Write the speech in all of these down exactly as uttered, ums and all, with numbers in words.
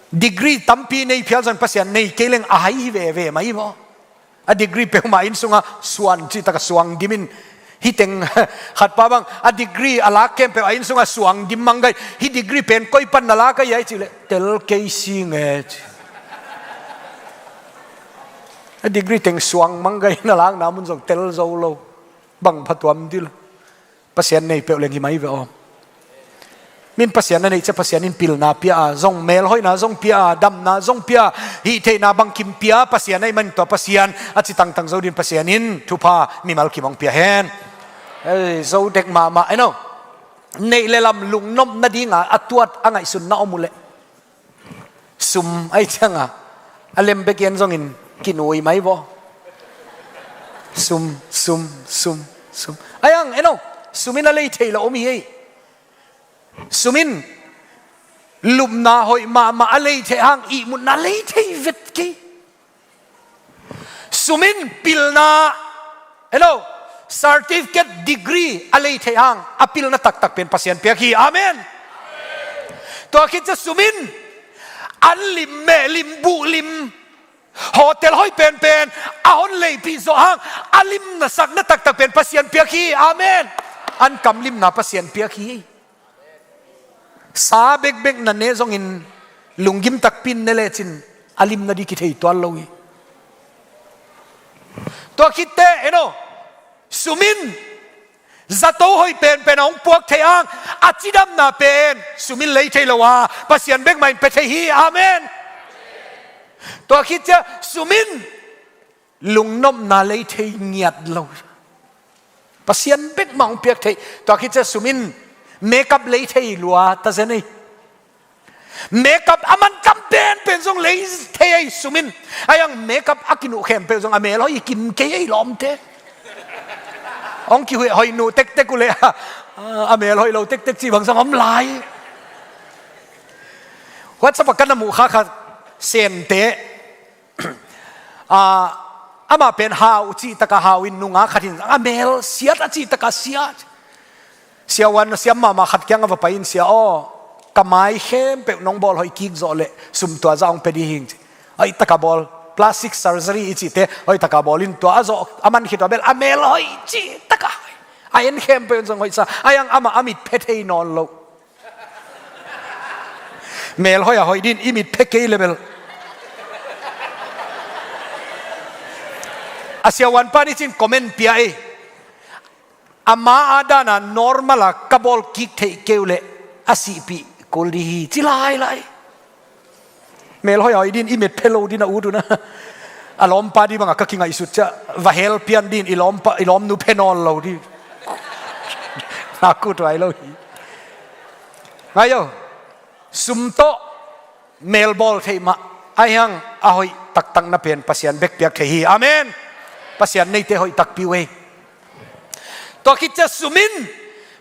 Degree tampi nei phial zong Pasian nei kei leng a hai hi veve mai maw. A degree peuhmah inn sungah suan cih takah suang dim in, hih teng khat pa bang a degree a lak khempeuh a inn sungah suang dim mang gai. Hih degree pen koi pan na lak a hiai cih leh tel kei si nge ci. A degree teng suang mang gai na lakna mun zong tel zo lo. Bang phatuam dil. Pasian nei peuh leng hi mai ve aw. Min Pasian a neih ciang Pasian in pilna pia a, zong melhoihna zong pia a, damna zong pia a, hih theihna bangkim pia Pasian ahih manin tua Pasian a ci tangtang zo din Pasian in thupha mimal kim hong pia hen. Ei, zo dek mahmah, eno. Neih le lam lungnop nadinga a tuat a ngaihsutna om uh leh sum ahih cianga a lem bek in zongin kinui mai vaw. Sum, sum, sum, sum. Ai ang, eno, sum in a lei thei lo om hi ei. Sum in lupna hoih mahmah a lei thei hang ihmutna lei thei vet kei. Sum in pilna, eno, certificate, degree a lei thei hang a pilna taktak pen Pasian piak hi. Amen. Tua khit ciang sum in an lim, meh lim, buh lim, hotel hoih penpen a hon leipih zawh hang a limna sakna taktak pen Pasian piak hi. Amen. An kam limna Pasian piak hi. Sa bekbek na ne zongin lunggim takpi in ne lecin a limna di kithei tuan lo hi. Tua khit teh, eno, sum in zato hoih penpen a hong puak thei hang a cidamna pen sum in lei thei lo a, Pasian bek mah in pia thei hi. Amen. Tua khit ciang sum in lungnopna lei thei ngiat lo. Pasian bek mah hong piak thei. Tua khit ciang sum in makeup lei thei lua ta zen ei. Makeup a man tam penpen zong lei thei ei sum in. Ai ang makeup a kinuh khempeuh zong a mel hoih kim kei ei lawmte. Hong kihuih hoih nuh tektek uh leh a mel hoih lo tektek cih bang zong om lai. WhatsApp ah ka na muh kha kha sente. Ah, amah pen hau cih takah hau in nungak khat in a mel siat a cih takah siat. Siavuan siam mahmah khat kiangah va pai in, "Sia aw, ka mai khempeuh nong bawl hoih kik zawh leh sum tua zah hong pia ding hi ing," ci. Hoih takah bawl, plastic surgery i cihte hoih takah bawl in, tua a zawh a man khit uh a bel a mel hoih cih takah a en khempeuh in zong hoih sa. Ai ang amah a mit phe thei nawn loh. Mel hoih a hoih din i mit phe kei leh bel. A siavuan pa nicin comment pia ei. Ama a dana normal a ka bawl kik theih kei uh leh a sihpih kul ding hi ci lailai. Mel hoih a hoih din i mit phe lo din a ut uh na. A lawmpa ding bangah ka kingaihsut ciah va hel pian din i lawmpa, i lawmnu phe nawn lo ding. Na kut huai lo hi. Ngai o. Sum tawh mel bawl theih mah, ahi hang a hoih taktakna pen Pasian bek piak thei hi. Amen. Pasian neite hoih takpi uh ei. Tua khit ciang sum in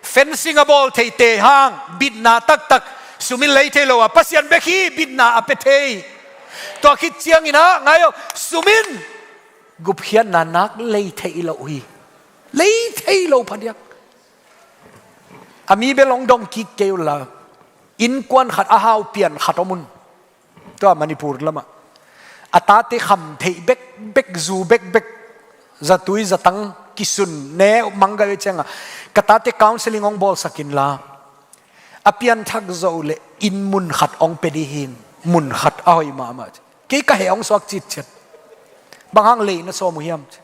fencing a bawl theite hang bitna taktak sum in lei thei lo a, Pasian bek hi bitna a pia thei. Tua khit ciangin ah ngai o, sum in gupkhiatna nak lei thei lo hi. Lei thei lo phadiak. A mi bel hong dong kik kei uh la. Innkuan khat a hau pian khat om un. Tua Manipur lamah a tate kham theih bekbek, zu bekbek, zatui zatang kisun ne manggai uh ciangah, "Ka tate counseling hong bawlsak inla, a pianthak zo leh inn mun khat hong pia ding hi ing, mun khat a hoih mahmah," ci. Kei ka heh hong suak citciat. "Bang hang lei na sawm uh hiam?" ci.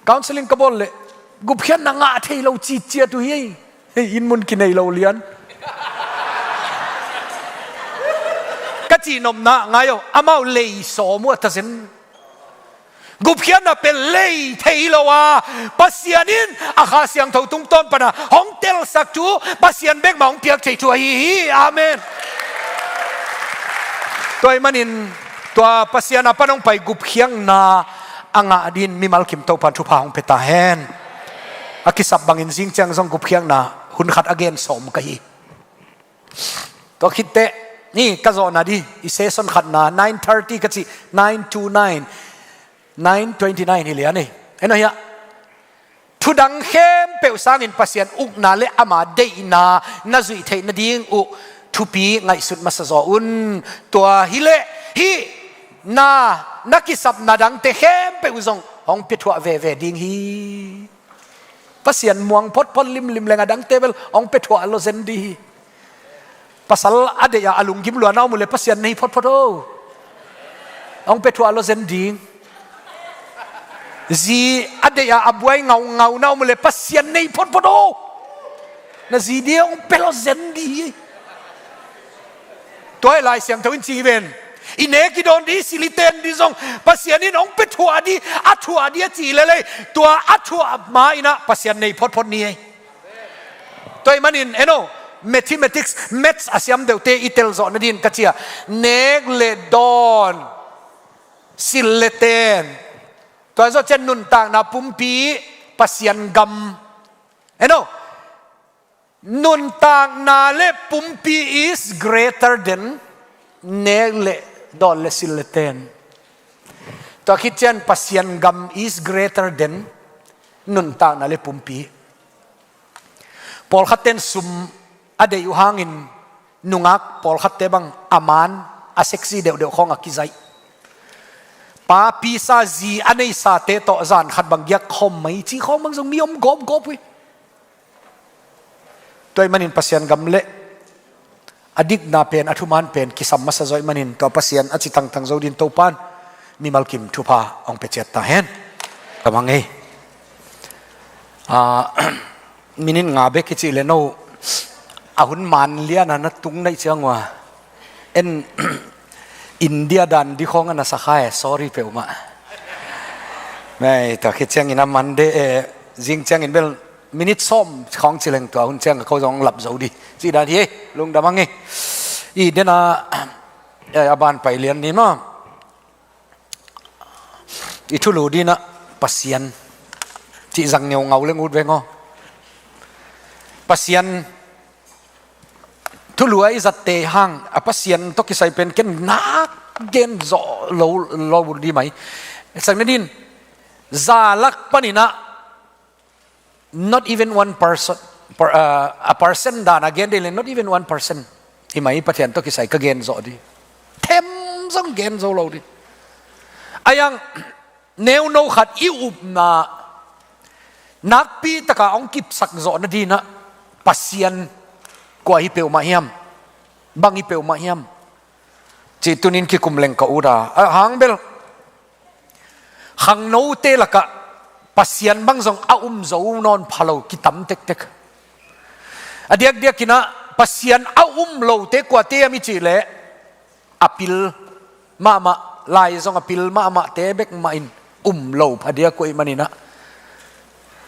"Counseling ka bawl leh gupkhiatna ngah thei lo citciat uh hi ei. Hei, inn mun kinei lo lian," ka cih nopna ngai o, amau lei sawm uh a ta zen. Gupkhiatna pen lei thei lo a, Pasian in a Kha Siangtho tungtawn pana hong telsak thu, Pasian bek mah hong piak thei thu ahi hi. Amen. Tua ahih manin tua Pasian a pan hong pai gupkhiatna a ngah din mimal kim Topan thupha hong pia ta hen. A kisap bangin zing ciang zong gupkhiatna hun khat a gen sawm ka hi. Tua khit teh, ni ka zawhna di, i session khatna, nine thirty ka cih, nine to nine, nine twenty-nine hi lian ei. Eno hiah. Thudang khempeuh sangin Pasian ukna le ama deihna na zuih theih nading uh thupi ngaihsut masa zaw un. Tua hileh hih na, na kisapna dangte khempeuh uh zong hong piathuah veve ding hi. Pasian muang photphot limlim leng a dangte bel hong piathuah lo zen ding hi. Pasal a deih a a lunggim lua na om uh leh Pasian nei photphot o. Hong piathuah lo zen ding. Zi a deih a a buai ngaungau na om uh leh Pasian nei photphot o. Na zi ding hong pia lo zen ding hi. Tua hi Lai Siangtho in ci hi ven. I nek i dawn ding, i silh i ten ding zong Pasian in hong piathuah ding, a thuah ding a ci lel ei. Tua a thuah ma in ah Pasian nei photphot ni ei. Tua ahih manin, eno, mathematics, maths a siam deuhte i tel zawh nadin ka ci a, nek le dawn, silh le ten, tua zawh ciang nuntakna pumpi, Pasian gam. Eno, nuntakna le pumpi is greater than nek le dawn le silh le ten. Tua khit ciang Pasian gam is greater than nuntakna le pumpi. Pawlkhat ten sum a deih uh hangin nungak pawlkhatte bang a man, a sexy deuhdeuh khawng a kizaih. Pa pisa zi a neisate tawh zan khat bang giak khawm mai cih khawng bang zong mi om gawpgawp uh hi. Tua ahih manin Pasian gam le a dikna pen, a thuman pen kisam masa zaw ahih manin tua Pasian a ci tangtang zo dingin Topa'n mimal kim thupha hong pia ciat ta hen. Ka mang ei. Ah, minute nga bek i cih leh no a hun man lian a na tung naih ciang uh a, en, India dan ding khawng a na sa kha e, sorry peuhmah. Mai, tua khit ciangin a Monday, eh, zing ciangin bel minute sawm khawng ci leng tua hun ciang a ko zong lap zo ding cih dan hi ei, lungdam hang ei. I den a, eh, a ban pai lian ni maw. I thulu dingin ah Pasian cih zang ngeungau leng ut veng aw. Pasian thulu a i zatte hang a Pasian tawh kisai pen ken nak gen zawh lo, lo ding mai. Sak nadin, za lak panin ah not even one person, per, uh, a percent dan a gen ding leh not even one percent hi mai, Pathian tawh kisai ka gen zawh ding. Them zong gen zo lo ding. A yang neuno khat i upna nakpi taka hong kipsak zawh nadin ah Pasian kua hi peuhmah hiam, bang hi peuhmah hiam cih tuni-in kikum leng ka ut a, a hang bel khangnote lakah Pasian bang zong a um zo nawn pha lo kitam tektek. A diakdiakin ah Pasian a um lote kuate hiam i cih leh a pil mahmah, lai zong a pil mahmahte bek mah in um lo pha diak uh ahih manin ah,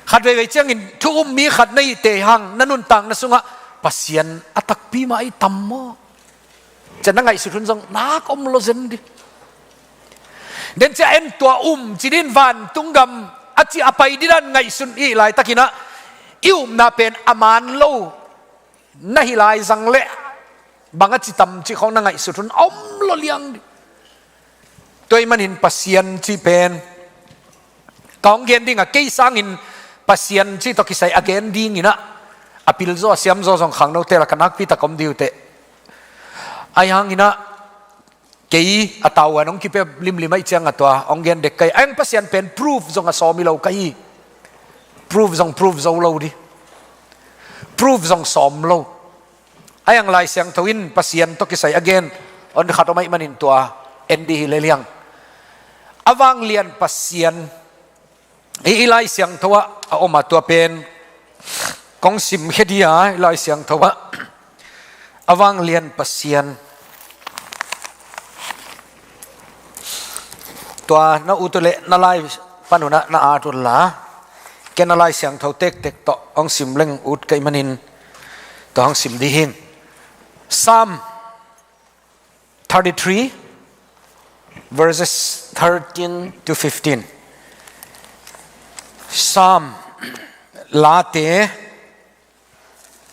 khat veivei ciangin thu um mi khat na hihte hang na nuntakna sungah Pasian a takpi mah i tam maw? Ciang na ngaihsut hun zong nak om lo zen ding. Den ciang en tua um ci dingin vantung gam a ci a pai ding dan ngaihsun i hih laitakin ah i upna pen a man lo na hih lai zang leh bang a ci tam cih khawng na ngaihsut hun a om lo liang ding. Tua ahih manin Pasian cih pen ka hong gen ding a, kei sangin Pasian cih tawh kisai a gen dingin ah a pilzaw a siamzaw zong khangnote lakah nakpi tak om ding uh teh. Ahih hangin ah kei a tau a nong kipia limlim ahih ciang a tua hong gen dek ka hi. A yang Pasian pen proof zong a sawm hi lo ka hi. Proof zong proof zo lo ding. Proof zong sawm lo. A yang Lai Siangtho in Pasian tawh kisai a gen hong khat om ahih manin tua en ding hi lel hiang. A vanglian Pasian i, i Lai Siangtho ah a om a, tua pen kong simkhia ding a, i Lai Siangtho ah a vanglian Pasian. Tua na ut uh leh na lai pan un ah na at un la, ken a Lai Siangtho tektek tawh hong sim leng ut ka hih manin tua hong sim ding hi ing. Psalm thirty-three, verses thirteen to fifteen. Psalm Late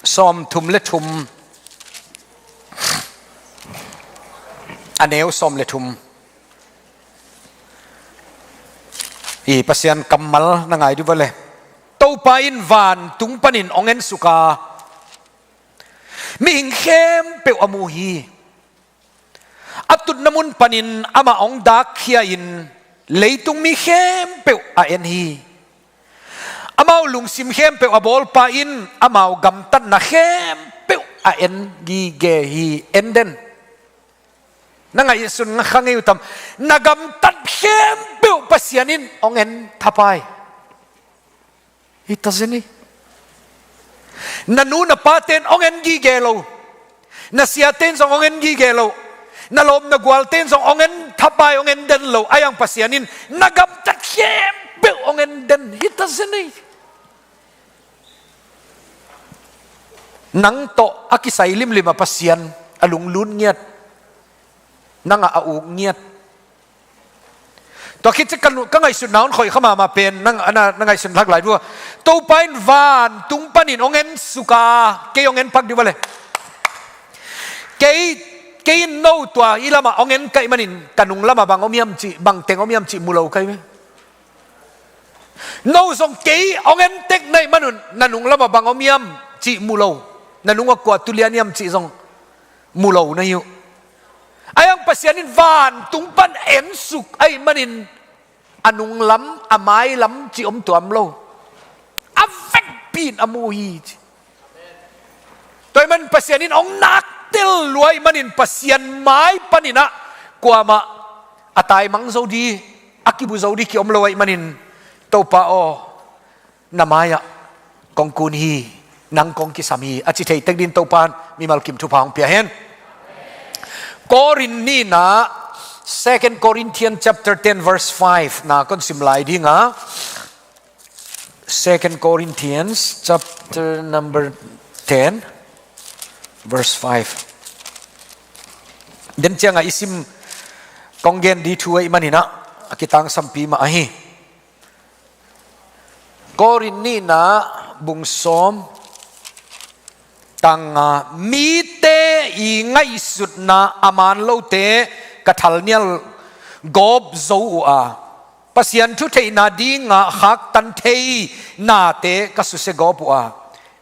sawmthum le thum, a neu sawm le thum. I Pasian kammal na ngai dih uh a leh, Topa in vantung panin hong ensuk a, Mihing khempeuh a mu hi. A tutna mun panin amah hong dakkhia-in leitung mi khempeuh a en hi. Amau lungsim khempeuh a bawlpa in amau gamtatna khempeuh a en gige hi. En den. Na ngaihsun kha ngei uh tam? Na gamtat khempeuh Pasian in hong en thapai. Hi ta zen hi. Na nu na pate'n hong en gige lo. Na siate'n zong hong en gige lo. Na lawm na gualte'n zong hong en thapai, hong en den lo. Ahi hang Pasian in na gamtat khempeuh hong en den. Hi ta zen hi. Nang tawh a kisai limlim a Pasian a lunglut ngiat, nang a a uk ngiat. Tua khit ciang ka ngaihsutna hong khoih kha mahmah pen, nang, na, na ngaihsun lak lai vua. Topa in vantung panin hong en suk a, kei hong en pak dih va le. Kei, kei in no tua i lamah hong en ka hih manin ka nung lamah bang om hiam cih, bang teng om hiam cih mu lo ka hi ve. No zong kei hong en tek na hih manun na nung lamah bang om hiam cih mu lo. Na nung ah kua tu lian hiam cih zong mu lo na hi uh. Ahi hang Pasian in vantung pan en suk ahih manin a nung lam, a mai lam cih om tuam lo. A vekpi in a mu hi ci. Tua ahih manin Pasian in hong nak tel lua ahih manin Pasian mai panin ah kuamah a taimang zo ding, a kibu zo ding ki om lo ahih manin, Topa aw, na mai-ah kong kun hi, nang kong kisam hi, a ci thei tek dingin Topa'n mimal kim thupha hong pia hen. Korin nihna, Second Corinthians chapter ten verse five na kon sim lai ding a. Second Corinthians chapter number ten, verse five. Den ciangah i sim kong gen ding thu ahih manin ah a kitangsampi mah ahi. Korin nihna bung sawm, tang nga, mite i ngaihsutna a man lote ka thalnial gawp zo uh a, Pasian thu theihna dingah khaktan thei nate ka susia gawp uh a,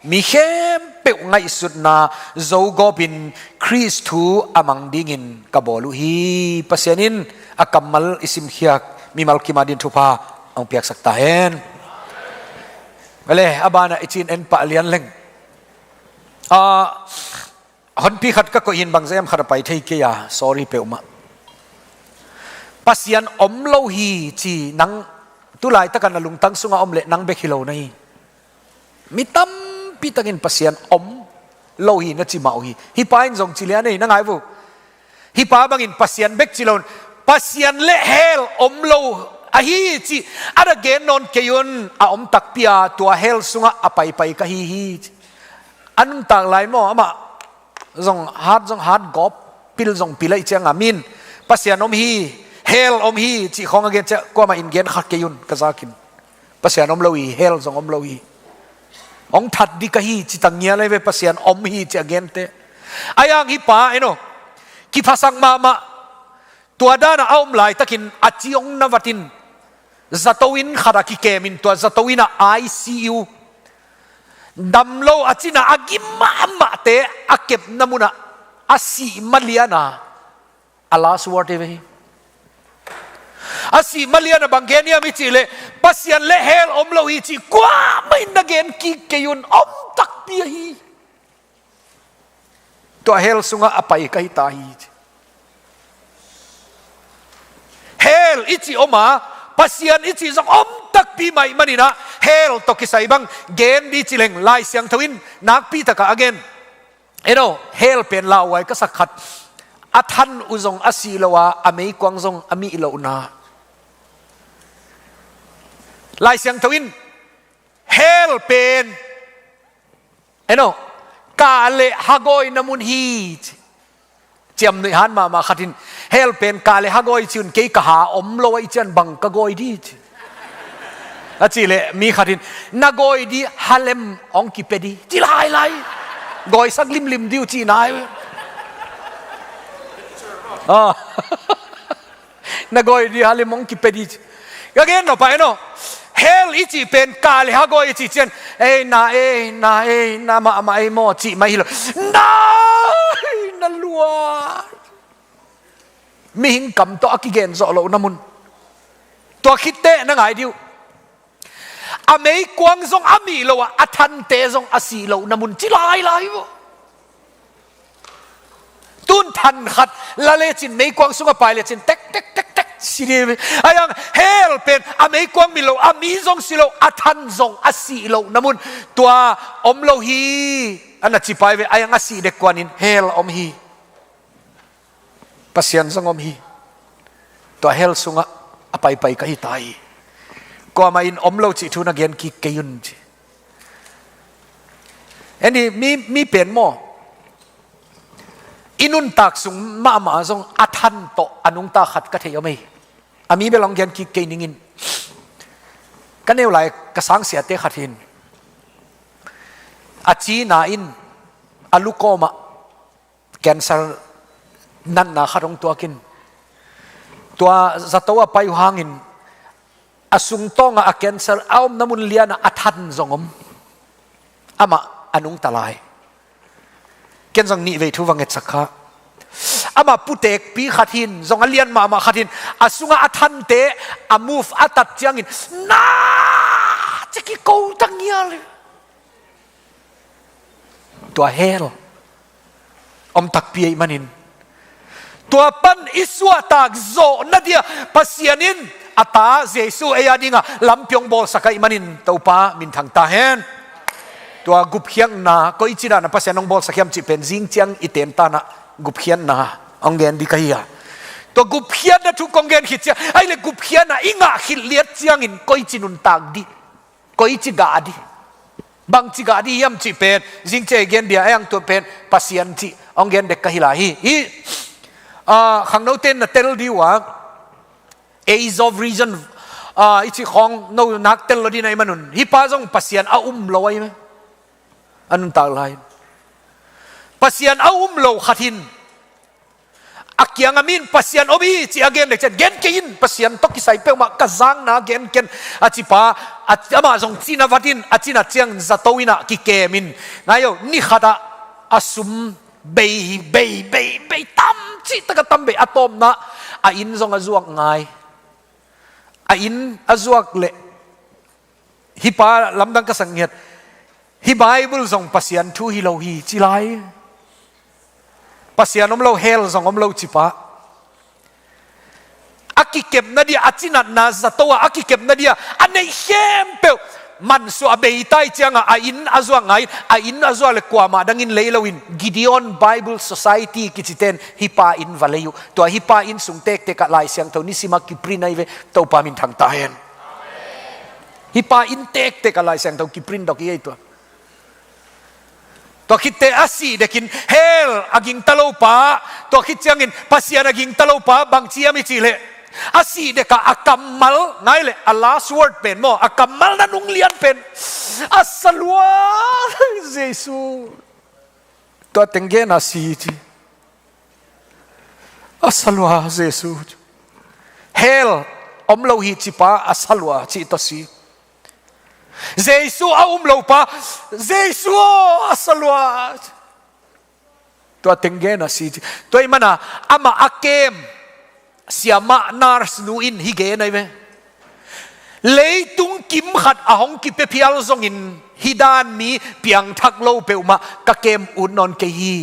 mi khempeuh ngaihsutna zo gawpin Khrist thu a mang dingin ka bawl uh hi. Pasian in a kammal i simkhiat mimal kim adingin thupha hong piaksak ta hen. Vale, a banah i cih en pah lian leng. Ah, honpi khat ka koih hi-in bangzah hiam khat a pai thei kei a, sorry peuhmah. Pasian om lo hi ci nang tu laitakin na lungtang sungah om leh nang bek hi lo na hi. Mi tampi takin Pasian om lo hi na ci mah uh hi. Hih pa in zong ci lian ei, na ngai vo. Hih pa bangin Pasian bek ci lo-in, Pasian le hell om lo ahi cih a na gen nawn kei un, a om takpi a, tua hell sungah a paipai ka hi hi ci. A nuntak lai maw, amah zong hat zong hat gawp, pil zong pil ahih ciangin, min Pasian om hi, hell om hi cih khawng a gen ciang kuamah in gen kha kei un, ka zakin. Pasian om lo hi, hell zong om lo hi. Hong that ding ka hi ci tang ngial ei ve, Pasian om hi ci a gente. Ahi hang hih pa, en aw, kiphasak mahmah. Tua danah a om laitakin a ci hong na vatin, zato inn khatah kikemin, tua zato inn ah I C U, dam lo a cina a gim mahmahte a kepna munah a sih ma liana a last word hi ve hi. A sih ma liana bang gen hiam i cih leh, Pasian le hell om lo hi cih kuamah in na gen kik kei un, om takpi ahi. Tua hell sungah a pai ka hi ta hi ci. Hell i cih om a, Pasian i cih zong om takpi mah ahih manin ah, hell tawh kisai bang gen ding ci leng, Lai Siangtho in nakpi takah a gen. En aw, hell pen lauhuai ka sak khat. A than uh zong a sih lo a, a meikuang zong a mih lohna. Lai Siangtho in hell pen, en aw, kah le ha gawina mun hi ci. Ciamnuih han mahmah khat in, hell pen kah le ha gawi ci un, kei ka ha om lo ahih ciang bang ka gawi ding ci. A cih leh mi khat in, na gawi ding ha lem hong kipia ding ci lailai. Gawisak limlim ding uh cihna hi. Ah. Na gawi ding ha lem hong kipia ding ci. Ka gen nop a, en aw, hell i cih pen kah le ha gawi i cih ciang, "Ei, na, ei, na, ei, na mahmah, ei maw," cih mai hi lo. "Na, ei, na lua." Mihing kam tawh a kigen zawh lohna mun. Tua khitteh na ngai dih uh. A meikuang zong a mih lo a, a thante zong a sih lohna mun ci lailai uh. Tun than khat la lecin, meikuang sungah pai lecin, tek, tek, tek, tek, si dih. Ahi hang hell pen a meikuang mih lo, a mi zong si lo, a than zong a sih lohna mun. Tua om lo hi, a na ci pai ve, ahi hang a sih dek kuanin hell om hi. Pasian zong om hi. Tua hell sungah a paipai ka hi ta hi. Kuamah in om lo cih thu na gen kik kei un ci. Eni, mi, mi pen maw, i nuntak sung mahmah zong a than tawh a nungta khat ka thei om ei. A mi bel hong gen kik kei ning in. Ka neu lai ka sangsiate khat hin, a cina in a lukawmah cancer natna khat hong tuakin, tua zato a pai uh hangin a sungtawngah a cancer a omna mun lianah a than zong om. Amah a nungta lai. Ken zong nih vei thu va ngetsak kha. Amah putekpi khat hin, zong a lian mahmah khat hin, a sungah a thante a move a tat ciangin, "Na!" ci kiko ta ngial. Tua hell om takpi ahih manin, tua pan i suahtak zawhna dia Pasian in a ta Jesu ei a dinga lampi hong bawlsak ahih manin Topa minthang ta hen. Tua gupkhiatna koici dana Pasian hong bawlsak hiam cih pen zing ciang i tentanah gupkhiatna hong gen dih ka hi a. Tua gupkhiatna thu kong gen khit ciang, ahih leh gupkhiatna i ngah khit liat ciangin koici nuntak dih, koici gah dih, bangci gah dih hiam cih pen zing ciang i gen dih a, ahi hang tua pen Pasian cih hong gen dek ka hi lai hi. Hih, ah, khangnote in na tel dih uh a, age of reason, ah, i cih khawng no nak tel lo dih na hih manun, hih pa zong Pasian a um lo ahi meh. A nuntak lai-in Pasian a um lo khat hin, a kiangah mi in Pasian om hi ci a gen dek ciang, "Gen kei in, Pasian tawh kisai peuhmah ka zakna gen ken," a ci pa, a, amah zong cina vat in, a cina ciang zato innah kikem in. Ngai o, ni khatah a sum bei, bei, bei, bei, tam cih takah tam bei, a tawpna a inn zong a zuak ngai. A inn a zuak leh, hih pa lamdang ka sak ngiat, hih Bible zong Pasian thu hi lo hi ci lai. Pasian om lo, hell zong om lo ci pa. A kikepna dia, a cinatna zato a, a kikepna dia a neih khempeuh mansuah a beitai ciangah a inn a zuak ngai, a inn a zuak le kuamah dangin lei loin Gideon Bible Society kiciten hih pa inn va lei uh. Tua hih pa inn sung tektekah Lai Siangtho nisima kiprint ahi ve, Topa minthang ta hen. Hih pa inn tektekah Lai Siangtho kiprint dok hi ei tua. Tua khitteh a sih dekin hell a gingta lo pa, tua khit ciangin Pasian a gingta lo pa, bangci hiam i cih leh, a sih dekah a kammal, ngai leh a last word pen maw, a kammal na nung lian pen, "A sa lua, Jesu." Tua teng gen a si ci. "A sa lua, Jesu." Hell om lo hi ci pa, "A sa lua," ci tawh si. Jesu a um lo pa, "Jesu aw, a sa lua." Tua teng gen a si ci. Tua ahih mana amah a kem siamah nurse nu in hih gen ahi ve. Leitung kim khat a hong kipia phial zongin hih dan mi piangthak lo peuhmah ka kem ut nawn kei hi.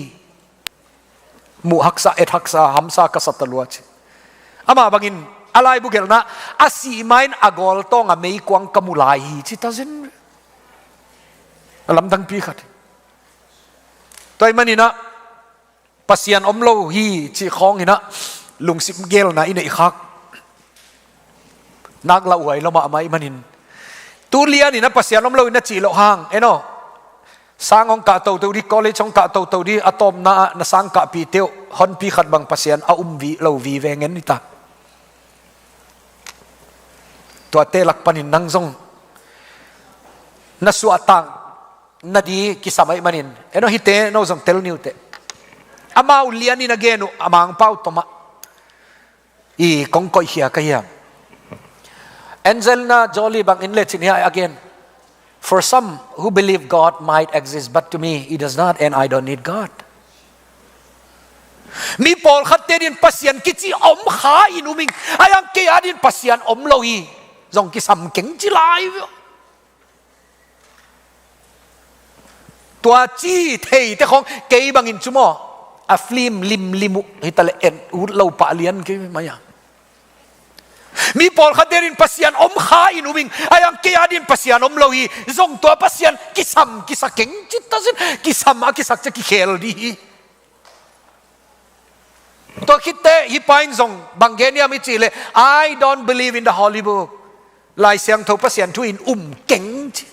Muh haksa, et haksa, hamsa ka sa ta lua ci. Amah bangin a laibu gelhna, "A sih ma-in a gawltawng a meikuang ka mu lai hi," ci ta zen. A lamdangpi khat. Tua ahih maninah Pasian om lo hi cih khawnginah lungsim gelna i neih khak nak lauhuai lo mahmah ahih manin, tu lianinah Pasian om lo in a cih loh hang, eno, sang hong kah toto dih, college hong kah toto dih, a tawpna ah na sang kahpihte uh honpi khat bang Pasian a um vi lo vive ngen hi ta. Tuate lak panin nang zong na suahtak na di kisam ahih manin, eno, hihte no zong tel ni uh teh. Amau lianin a gen uh, a Mangpau tomah i kong koihkhia ka hiam? Angelina Jolie bangin lecin hiah a gen. For some who believe God might exist, but to me, it does not, and I don't need God. Mi pawlkhatte din Pasian kici om kha in um ing, a iang kei a din Pasian om lo hi, zong kisam keng ci lai ve. Tua ci theite khong kei bangin cu maw, a film limlim uh hi ta leh en ut lo pah lian kei mai a. Mi pawlkhatte din Pasian om kha in um ing, a iang kei a din Pasian om lo hi, zong tua Pasian kisam kisa keng ci ta sin, kisam a kisak cia kikhel dih hi. Tua khitteh hih pa in zong bang gen hiam i cih leh, "I don't believe in the Holy Book." Lai Siangtho Pasian thu in um keng ci.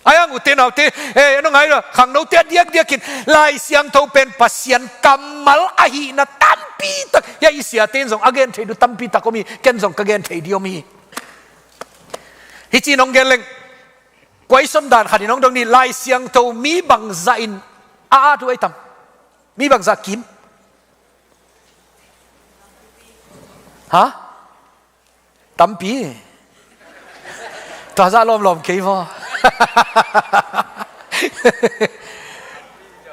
A iang ute naute, eh, en aw ngai lo, khangnote a diakdiakin Lai Siangtho pen Pasian kammal ahihna tampi tak, hia i siate in zong a gen thei dih tampi tak om hi, ken zong ka gen thei dih om hi. Hih ci nong gen leng, question dan khat in hong dong ni, Lai Siangtho mi bangzah in a at uh ai tam? Mi bangzah kim? Ha? Tampi. Tua zah lawmlawm kei vaw.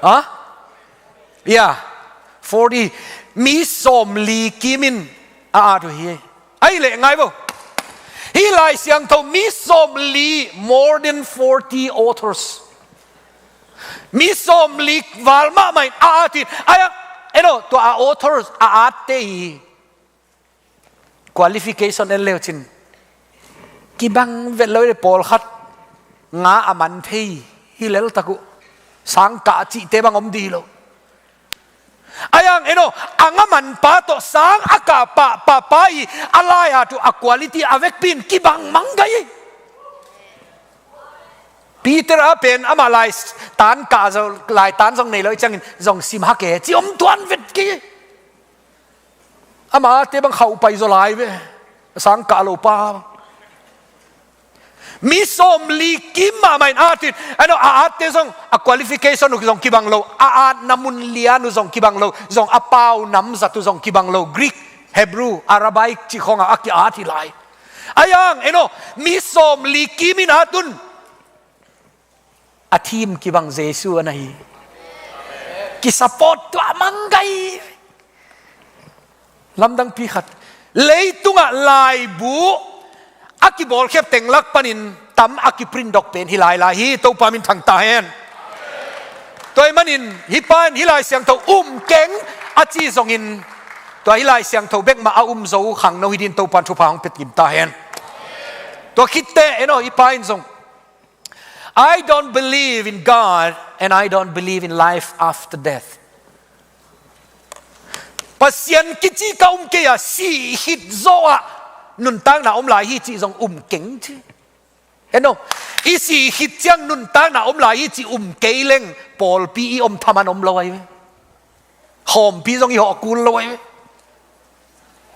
Ha? Ya. Forty. Mi sawmli kim in a at uh hi. Ai leh ngai bo. Hih Lai Siangtho mi sawmli, more than forty authors. Mi sawmli val mahmah in a at in. Ai, en aw, tua a authors a atte hi. Qualification en leu cin, kibang vet lo i le pawlkhat nga a man thei hi lel tak uh, sangkah cihte bang om dih lo. A iang en aw, a nga man pa tawh sang a kah pah, pah pa i a lai-at uh a quality a vekpi in kibang mang gai. Peter a pen amah lai tan kah zo, lai tan zong nei lo i ciangin zong sim hak e ci om tuan vet kei. Amah te bang khauh pai zaw lai ve. Sang kah lo pa. Mi sawmli kim mahmah in at in, a no, a atte zong, a qualification uh zong kibang lo, a atna mun lian uh zong kibang lo, zong a pau nam zat uh zong kibang lo, Greek, Hebrew, Arabic cih khawngah a ki-at hi lai. A iang, en aw, mi sawmli kim in at un. A thim kibang Jesu a na hi. Kisupport tuah mang gai. Lamdangpi khat. Leitungah laibu a kibawlkhiat teng lak panin tam a kiprint dok pen hi lailai hi, Topa min thang ta hen. Tua ahih manin hih pa in hih Lai Siangtho um keng a ci zongin, tua hih Lai Siangtho bek mah a um zo khangno hi dingin Topa in thupha hong pia kim ta hen. Tua khitteh, en aw, hih pa in zong, "I don't believe in God and I don't believe in life after death." Pasian kici ka um kei a, si khit zawh ah nuntakna om lai hi cih zong um keng ci. En aw, i si khit ciang nuntakna om lai hi cih um kei leng pawlpi i om thaman om lo ahi ve. Khawmpi zong i hawh kul lo ahi ve.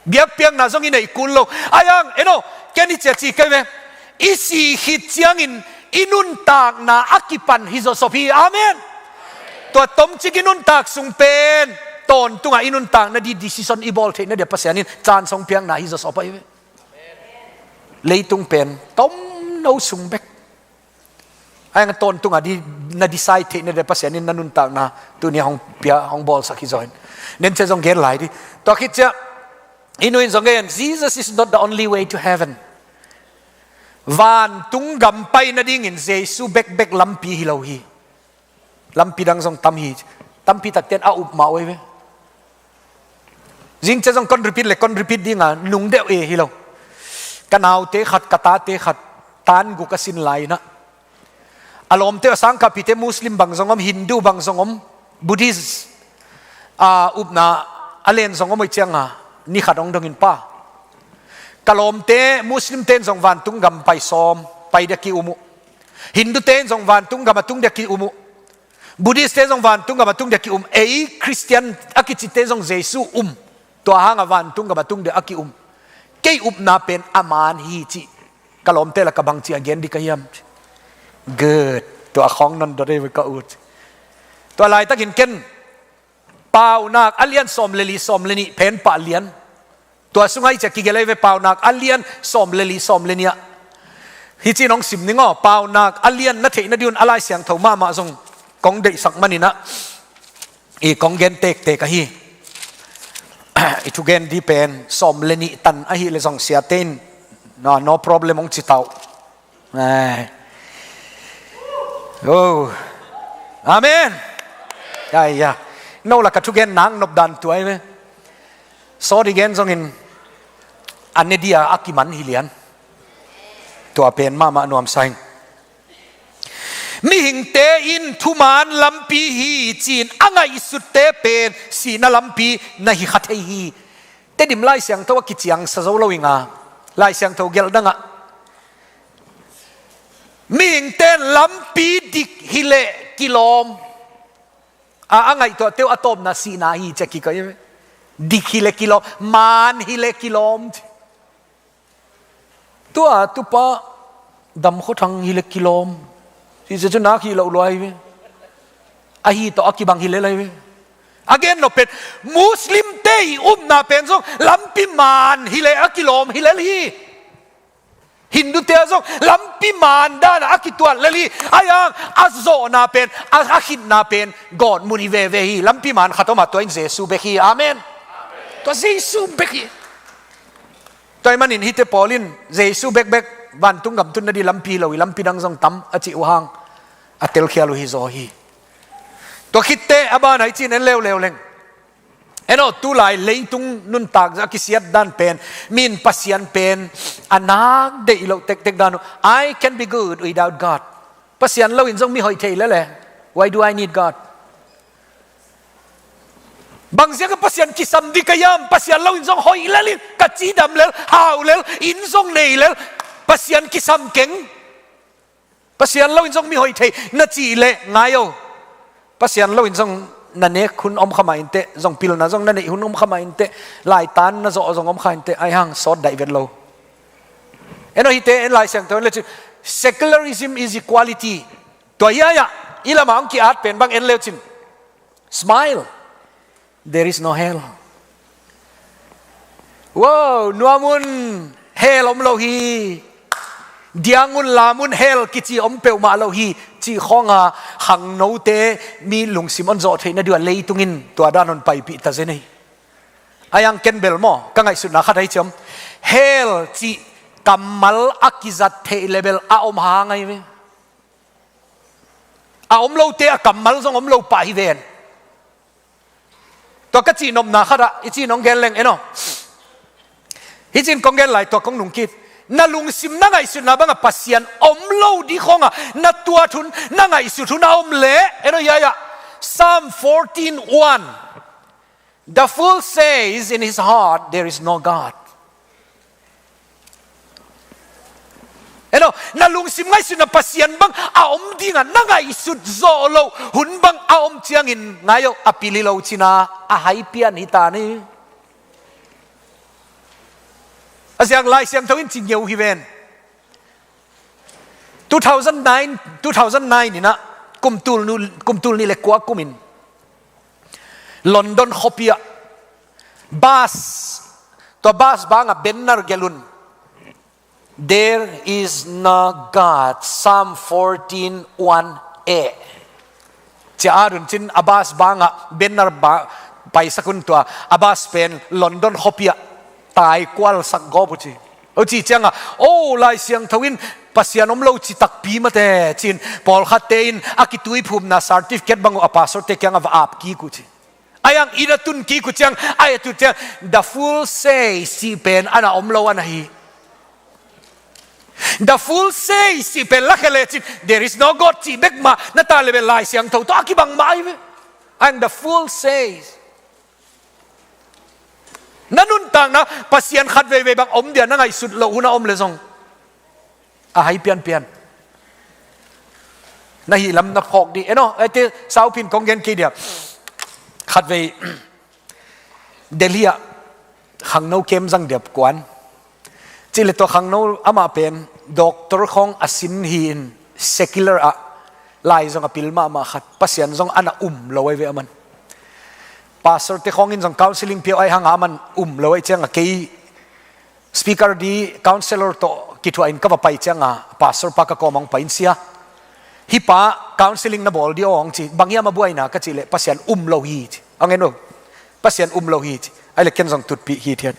Biakpiakna zong i neih kul lo. A iang, en aw, ken i ciah ci kei ve. I si khit ciangin i nuntakna a kipan hi zawsop hi. Amen. Tua tomcik i nuntak sung pen tawntungah i nuntakna di decision i bawl theihna dia Pasian in chance hong piakna hi zawsop ahi ve. Leitung pen tomno sung bek. A iang tawntungah di, na decide theihna dia Pasian in na nuntakna tuni hong pia, hong bawlsak hi zaw in. Nen ciah zong gen lai di. Tua khit ciah, i nu in zong gen, "Jesus is not the only way to heaven." Vantung gam pai nadingin Jesu bekbek lampi hi lo hi. Lampi dang zong tam hi. Tampi takte in a up mah uh ahi ve. Zing ciah zong kon repeat le kon repeat ding a nung deuh e hi lo. Ka naute khat, ka tate khat, tan guk a sin lai-in ah, a lawmte uh a sangkahpihte Muslim bang zong om, Hindu bang zong om, Buddhist, a, upna a len zong om uh ahih ciangin, ni khat hong dongin pa, ka lawmte Muslimte in zong vantung gam pai sawm, pai dia ki-um uh. Hindute in zong vantung gam a tung dia ki-um uh. Buddhist-te zong vantung gam a tung dia ki-um. Ei Christian a kicite zong Jesu um. Tua hangah vantung gam a tung dia a ki-um. Kei upna pen a man hi cih ka lawmte lakah bangci a gen ding ka hiam? Good. Tua khawng non dot ei ve ka ut. Tua laitakin ken Paunak a lian sawm le li, sawm le nih pen pah lian. Tua sungah i ciah kigelh ei ve, Paunak a lian sawm le li, sawm le nih ah, Hi ci-in hong sim ning aw, Paunak a lian na theih nading un a Lai Siangtho mahmah zong kong deihsak manin ah, i kong gen tektek ahi. I thugen ding pen sawm le nih tan ahih leh zong siate in, no, no problem hong ci ta uh. Ai. Oh. Amen. Ai ya. No lah ka thugen nang nop dan tua hi ve. Sawt i gen zongin a ne ding a kiman hi lian. Tua pen mahmah nuamsa ing. Mihingte in thuman lampi hi ci-in a ngaihsutte pen sihna lampi na hi kha thei hi. Tedim Lai Siangtho a kiciangsa zo lo ing a, Lai Siangtho gelh dangah mihingte in lampi dik hileh kilawm a, a ngaihtuahte uh a tawpna sihna hi ci-a kikoih hi. Dik hileh kilawm, man hileh kilawm ci. Tua tupa Dam Khua Thang hileh kilawm. Sihsia cu nak hi loh lua hi ve. Ahi tawh a kibang hileh lai ve. A gen nop pen Muslimte i upna pen zong lampi man hileh a kilawm hileh hi. Hindute ah zong lampi man dan a kituat lel hi. Ahi hang a zawhna pen, a, a khitna pen gawtmun hi veve hi. Lampi man khat om a, tua in Jesu bek hi. Amen. Tua Jesu bek hi. Tua ahih manin hihte pawl in Jesu bekbek vantung gam tun nading lampi hi lo hi, lampi dang zong tam a cih uh hang a telkhial uh hi zaw hi. Tua khitteh a banah i cih en leuleu leng, en aw, tulai leitung nuntak zah a kisiat dan pen, mi in Pasian pen a nak deih loh tektek dan uh. I can be good without God. Pasian lo in zong mi hoih thei lel e. Why do I need God? Bang ziak a Pasian kisam ding ka hiam? Pasian lo in zong hoih lel in, ka cidam lel, hau lel, inn zong nei lel, Pasian kisam keng. Pasian lo in zong mi hoih thei na cih leh ngai o. Pasian lo in zong na nek hun om kha mah inteh, zong pilna zong na neih hun om kha mah inteh, laitan na zawh zong om kha inteh, ahi hang sawt daih vet lo. En aw, hihte en Lai Siangtho en le cin, secularism is equality. Tua hi a, i lamah hong ki-at pen bang en le cin. Smile. There is no hell. Wow, nuam un, hell om lo hi. Diang un, lam un, hell kici om peuhmah lo hi. Cih khawng a khangnote mi lungsim hong zawh theih nading a leitung in tua dan hong paipih ta zen hi. Ahi hang ken bel maw, ka ngaihsutna khat ahi ciam. Hell cih kammal a kizat theih leh bel a om hang ahi ve. A om lote a kammal zong om lo pah hi ven. Tua ka cihnopna khat ah, i cih nong gen leng en aw. Hi cin kong gen lai tua kong nungkik. Na lungsim na ngaihsutna bangah Pasian om lo ding khawng a na tuat hun, na ngaihsut hun a om leh, en aw, hiai ah. Psalm fourteen one. The fool says in his heart, "There is no God." En aw, na lungsim ngaihsutna Pasian bang a om ding a na ngaihsut zawh loh hun bang a om ciangin ngai aw, a pil hi lo cin a, a hai pian hi ta ni. A ziak Lai Siangtho in ci ngeu hi ven. Two thousand nine, two thousand nine in ah, kum tul nu, kum tul nih le kua kum in London khuapi ah bus, tua bus bang ah banner gelh un, "There is no God, Psalm fourteen one A." Ci a, a dun cin a bus bang ah banner ba, paisak un, tua a bus pen London khuapi ah taikual sak gawp uh ci. Huci ciang a, "Oh, Lai Siangtho in Pasian om lo ci takpi mate," cin pawlkhatte in a kituiphumna certificate bang uh a pastorte kiang ah va ap kik uh ci. Ahi hang inn a tun kik uh ciang, ahi a tun ciang, "The fool says," cih pen a na om lo a na hi. "The fool says," cih pen lakhia le cin, "There is no God," cih bek mah na ta le bel Lai Siangtho tawh a kibang mah ahi ve. And "the fool says." Na nuntakna Pasian khat veivei bang om dia na ngaihsut loh hun a om le zong, a hai pianpian. Na hih lam na phawk dih. En aw, eite saupin kong gen kei dia. Khatvei Delhi ah khangno kem zang dia kuan. Cih leh tua khangno amah pen doctor khawng a sin hi in, secular ah, lai zong a pil mahmah khat, Pasian zong a na um lo ahi ve aman. Pastorte khawng in zong counseling pia uh ahi hang a, aman um lo ahi ciang a, kei speaker ding, counselor tawh kithuah in ka va pai cianga, pastor pa ka kawm hong pai in, "Sia, hih pa counseling na bawl dih aw," hong ci. "Bang hiam a buaina?" ka cih leh, "Pasian um lo hi," ci. Hong en uh, "Pasian um lo hi," ci. Ai le ken zong tutpih hithiat.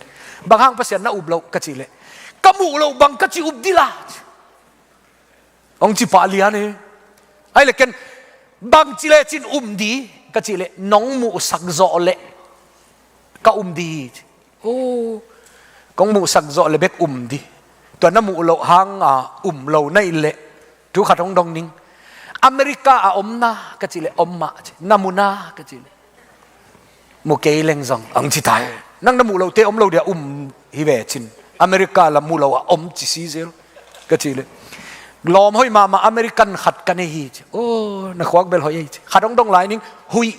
"Bang hang Pasian na up loh?" ka cih leh, "Ka muh loh bang ka ci up dih la," ci. Hong ci pah lian hi. Ai le ken, "Bang ci lecin um dih?" ka cih leh, "Nong muhsak zawh leh ka um dih hi," ci. "Oh, kong muhsak zawh leh bek um dih. Tua na muh loh hanga um lo na hih leh, thu khat hong dong ning. America a om na?" ka cih leh, "Om mah," ci. "Na mu na?" ka cih leh, "Mu kei leng zong," hong ci ta hi. "Nang na muh lohte om lo dia um hi ve," ci-in, "America la mu lo a om ci si zel," ka cih leh, "Lawm hoih mahmah American khat ka nei hi," ci. "Oh, na khuak bel hoih ei," ci. Khat hong dong lai ning. "Huih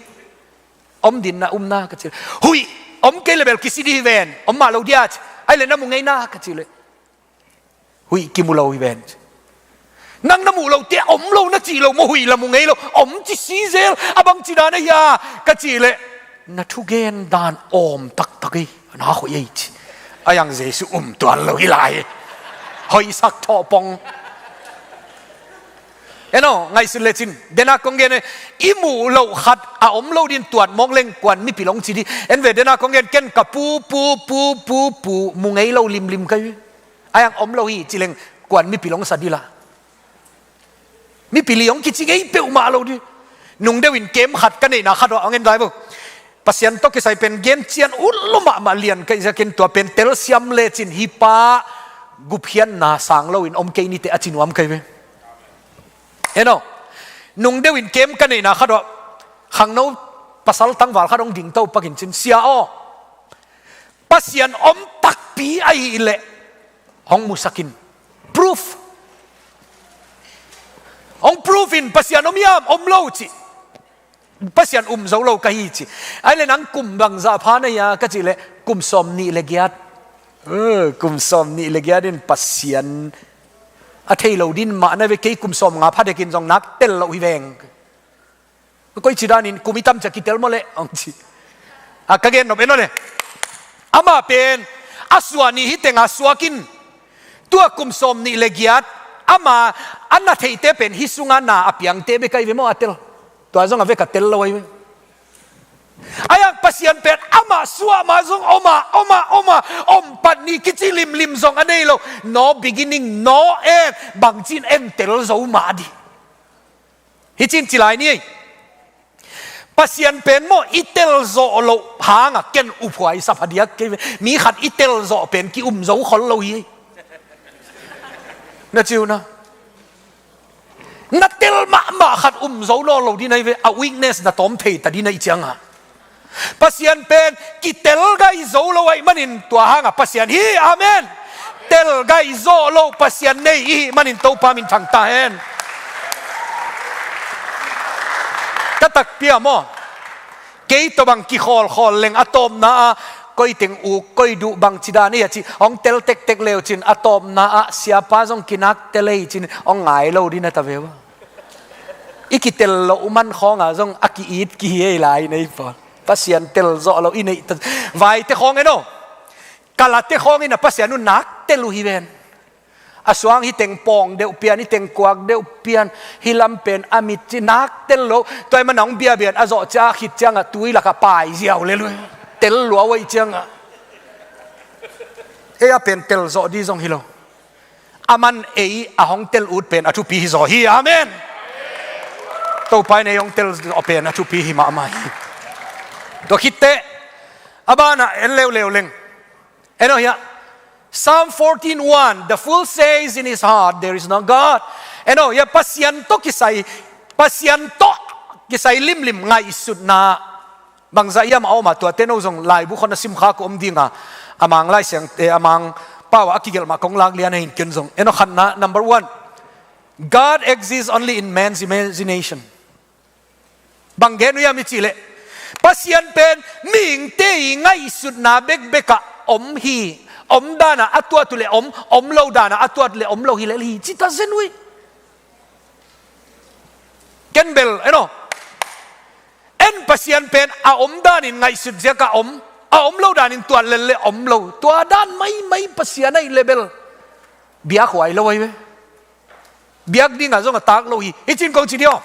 om dih na, um na?" ka cih leh, "Huih om kei leh bel kisi dih hi ven, om mah lo dia," ci. "Ai le na mu ngei na?" ka cih leh, "Huih kimu lo hi ven," ci. "Nang na muh lohte om lo na cih lo maw, huih la mu ngei lo, om ci si zel, a bang ci dan a hia?" ka cih leh, "Na thugen dan awm taktak hi, na hoih ei," ci. "Ai ang Jesu um tuan lo hi lai, hoihsak thawh pong." En aw, ngaihsun lecin, dena kong gen, i muh loh khat a om lo ding tuat mawk leng kuan mipil hong ci dih. En ve, dena kong gen, ken ka pu, pu, pu, pu, pu mu ngei lo limlim ka hi. Ai ang om lo hi ci leng kuan mipil hong sa dih la. Mipil hi hong kici ngei peuhmah lo dih. Nung deuh in kem khat ka neihna khat ah hong en lai vo. Pasian tawh kisai pen gen cian ut lo mahmah lian ka hih ziakin tua pen telsiam lecin hih pa gupkhiatna sang loin om kei ni teh a ci nuam ka hi ve. En aw, nung deuh in kem ka neihna khat ah khangno pasal tangval khat hong ding to pakin cin, "Sia aw, Pasian om takpi ahih leh hong musak in. Proof. Hong proof in, Pasian om hiam, om lo," ci. "Pasian um zo lo ka hi," ci. "Ai le nang kum bangzah pha na hia?" ka cih leh, "Kum sawm nih le giat." "Eh, kum sawm nih le giat in Pasian a thei lo ding mah na ve, kei kum sawm nga pha dekin zong nak tel lo hi veng." "Koi ci danin kum i tam cia kitel maw leh?" hong ci. A ka gen nop en aw le. Amah pen a suah ni hi tenga suak in, tua kum sawm nih le giat ama a na theite pen hih sunga na a piangte bek ahi ve maw a tel. Tua zong a vek a tel lo ahi ve. Ai ang Pasian pen amah suah ma zong om a, om a, om a, om pat ni kici limlim zong a nei lo. No beginning, no end. Bangcin en tel zo mah dih. Hih cin ci lai ni ei. Pasian pen maw i tel zawh loh hanga ken uphuai sa phadiak kei ve. Mi khat i tel zawh pen ki um zo khol lo hi ei. Na ci uh na. Na tel mahmah khat um zo nawn lo ding ahi ve, a weakness na tawm thei ta ding ahi cianga. Pasian pen kitel gai zo lo ahih manin tua hanga Pasian hi, amen. Tel gai zawh lo Pasian nei ihih manin Topa min thang ta hen. Ka takpi a maw. Kei tawh bang kikhawlkhawl leng a tawpna ah koi teng uk, koi duh, bang ci dan ei a ci hong tel tektek leu cin a tawpna ah siapa zong kinak tel ei cin hong ngai lo ding na ta ve ua. I kitel loh man khawnga zong a ki-it kihi ei lai nei pawl. Pasian tel zawh lo i neih ta. Vaite khawng en aw. Kalate khawng in a Pasian uh nak tel uh hi ven. A suang hi teng pawng deuh pian, hi teng kuak deuh pian, hi lam pen a mit ci nak tel lo. Tua ahih man a hong biabian a zawh cia a khit cianga tui laka pai ziau lel uh. Tel lua uh ahih cianga. Ei a pen tel zawh dih zong hi lo. A man ei a hong tel ut pen a thupi hi zaw hi. Amen. Topa in ei hong tel zawh pen a thupi hi mahmah hi. Tua khitteh a banah en leuleu leng. En aw hiah. Psalm fourteen one, "The fool says in his heart, 'There is no God.'" En aw hiah, Pasian tawh kisai, Pasian tawh kisai limlim ngaihsutna bangzah hiam a om a, tuate no zong laibu khawng a simkha ka om dinga, a Mang Lai Siangtho, eh, a Mang pau a kigelh mah kong lak lian ahin ken zong. En aw khatna, number one, God exists only in man's imagination. Bang gen uh hiam i cih leh, Pasian pen mihingte i ngaihsutna bekbek ah om hi, om dana a tuat uh leh om, om lo dana a tuat uh leh om lo hi lel hi, ci ta zen uh hi. Ken bel, en aw. En Pasian pen a om danin ngaihsut ziaka om, a om lo danin tuat lel leh om lo. Tua dan maimai Pasian ahih leh bel. Biak huai lo ahi ve. Biak dingah zong a tak lo hi. Hi cin kong ci diaw.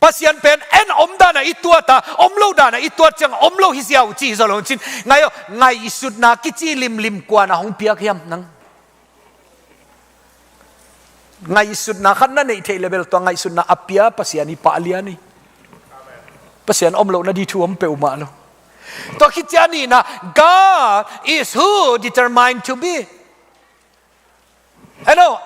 Pasian pen en om dana i tuata, om lo dana i tuat ciang om lo hi ziau ci hi zaw lo cin. Ngai aw, ngaihsutna kici limlim kuana hong piak hiam nang? Ngaihsutna khat na neih theih le bel tua ngaihsutna a pia Pasian hi pah lian hi. Pasian om lohna di thu om peuhmah lo. Tua khit ciang a nihna, God is who determined to be. Hello,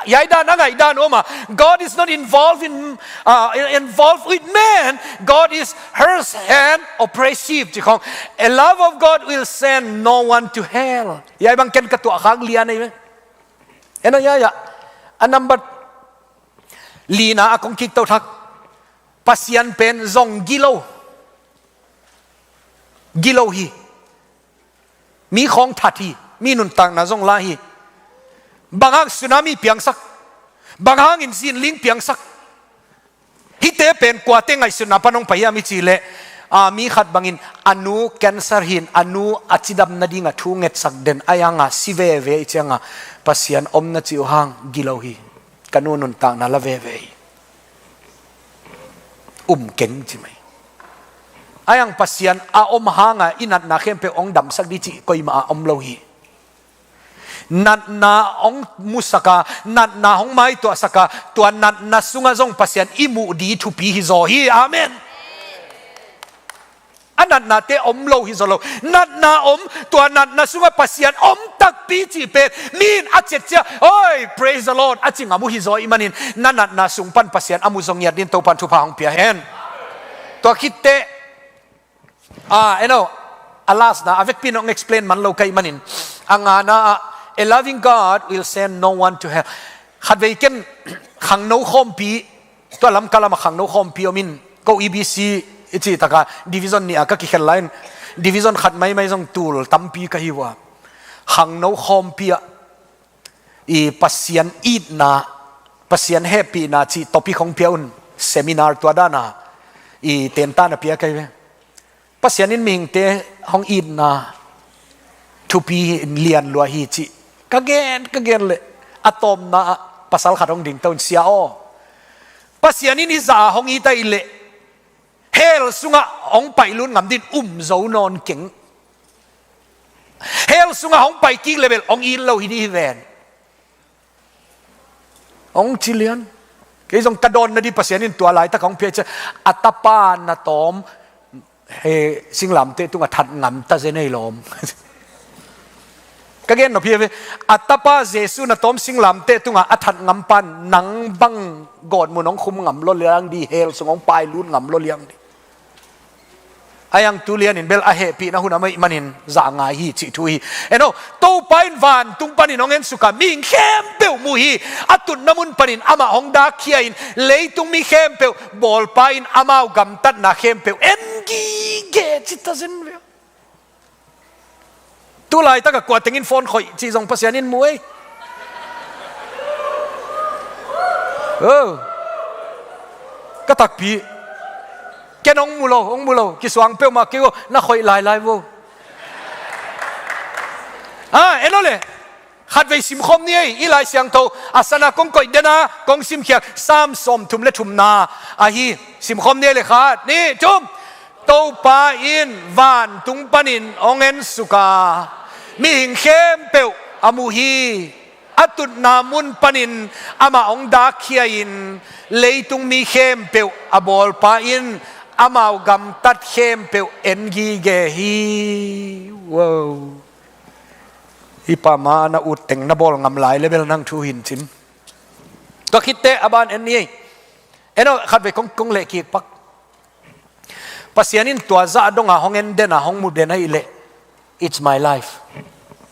yai dan a ngaih dan om a. God is not involved in uh, involved with man. God is hers and oppressive. Ci khong, a love of God will send no one to hell. Yai bang ken ka tuah khak lian ahi ve. Eno ya ya. A number lina a kong kik to thak. Pasian pen zong gilo. Gilo hi. Mi khawng that hi. Mi nuntakna zong la hi. Bang hang tsunami piangsak? Bang hangin zinling piangsak? Hihte pen kuate ngaihsutna pan hong pai hiam i cih leh, a, mi khat bangin a nu cancer hi-in a nu a cidam nadinga thu ngetsak den a, a yanga si veve i cianga Pasian omna cih uh hang gilo hi. Ka nu nuntakna la veve hi. Um keng ci mai. A yang Pasian a om hanga i natna khempeuh hong damsak di cih koimah a om lo hi. Natna hong musaka, natna hong maituahsaka, tua natna sunga zong Pasian i muh di thupi hi zaw hi. Amen. A natnate om lo hi zaw lo. Natna om, tua natna sunga Pasian om takpi cih pen mi in a ciatcia, oi, praise the Lord, a ci ngam uh hi zaw i manin, na natna sung pan Pasian a mu zaw ngiat din Topan thupha hong pia hen. Tua khitteh, ah, eno, a last na, a vekpi in hong explain man lo ka hih manin, a ngana ah, a loving God will send no one to hell. Khatvei ken khangno khawmpi, tua Lamka lama khangno khawmpi om in, ko E B C i cih taka division nih a ka kikhel lai in, division khat maimai zong tul tampi ka hi uh a. Khangno khawmpi ah i Pasian itna, Pasian hehpihna cih topic hong pia un, seminar tua dana i tenta na pia ka hi ve. Pasian in mihingte hong itna thupi hi, lian lua hi cih ka gen, ka gen leh a tawpna ah pasal khat hong dingto in, Sia aw, Pasian in hih zah a hong it ahih leh hell sungah hong paihlut ngam din um zo nawn keng. Hell sungah hong pai kik leh bel hong it lo hi dih hi ven. Hong ci lian. Kei zong ka dawnna di Pasian in tua laitak hong pia ciang, a tapa na tawm, he, singlamteh tungah that ngam ta zen ei lawm. Ka gen nop hi ve. A tapa Jesu na tawm singlamteh tungah a that ngam pan nang bang gawtmun hong khum ngam lo liang di, hell sung hong pailut ngam lo liang di. A yang tu lianin bel a hehpihna hun a mah ahih manin zah ngai hi cih thu hi. Eno, Topa in vantung panin hong ensuka mihing khempeuh mu hi. A tutna mun panin amah hong dakkhia in leitung mi khempeuh bawlpa in amau gamtatna khempeuh en gige ci ta zen ve. Tu laitakah kua tengin phone khoih cih zong Pasian in mu ei. Oh. Ka takpi. Ken hong mu lo, hong mu lo. Kisuang peuhmah kei uh, na khoih lailai vo. Ah, en aw le. Khatvei simkhawm ni ei, i Lai Siangtho a sana kong koih dena kong simkhiat Sam sawmthum le thumna ahi. Simkhawm ni ei le, khat, nih, thum. Topa in vantung panin hong ensuka mihing khempeuh a mu hi. A tutna mun panin amah hong dakkhia in leitung mi khempeuh a bawlpa in amau gamtat khempeuh en gige hi. Wow. Hih pa ma na ut teng na bawl ngam lai le bel nang thu hin cin. Tua khitteh a ban en ni ei. En aw, khatvei kong, kong leh kik pak. Pasian in tua zah donga hong en dena hong mu den ahih leh, it's my life,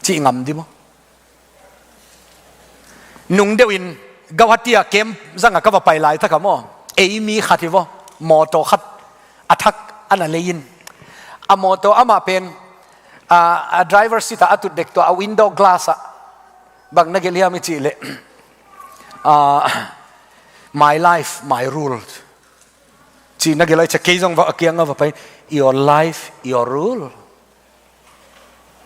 cih ngam di maw? Nung deuhin Guwahati-a camp zanga ka va pai laitakah maw, ei mi khat hi vaw, mawtaw khat a thak a na lei in, a mawtaw amah pen, a, a driver seat-ah a tut dek tua a window glass-ah bang na gelh hiam i cih leh, a, my life, my rule. Cih na gelh a, i cia kei zong va a kiangah va pai, your life, your rule.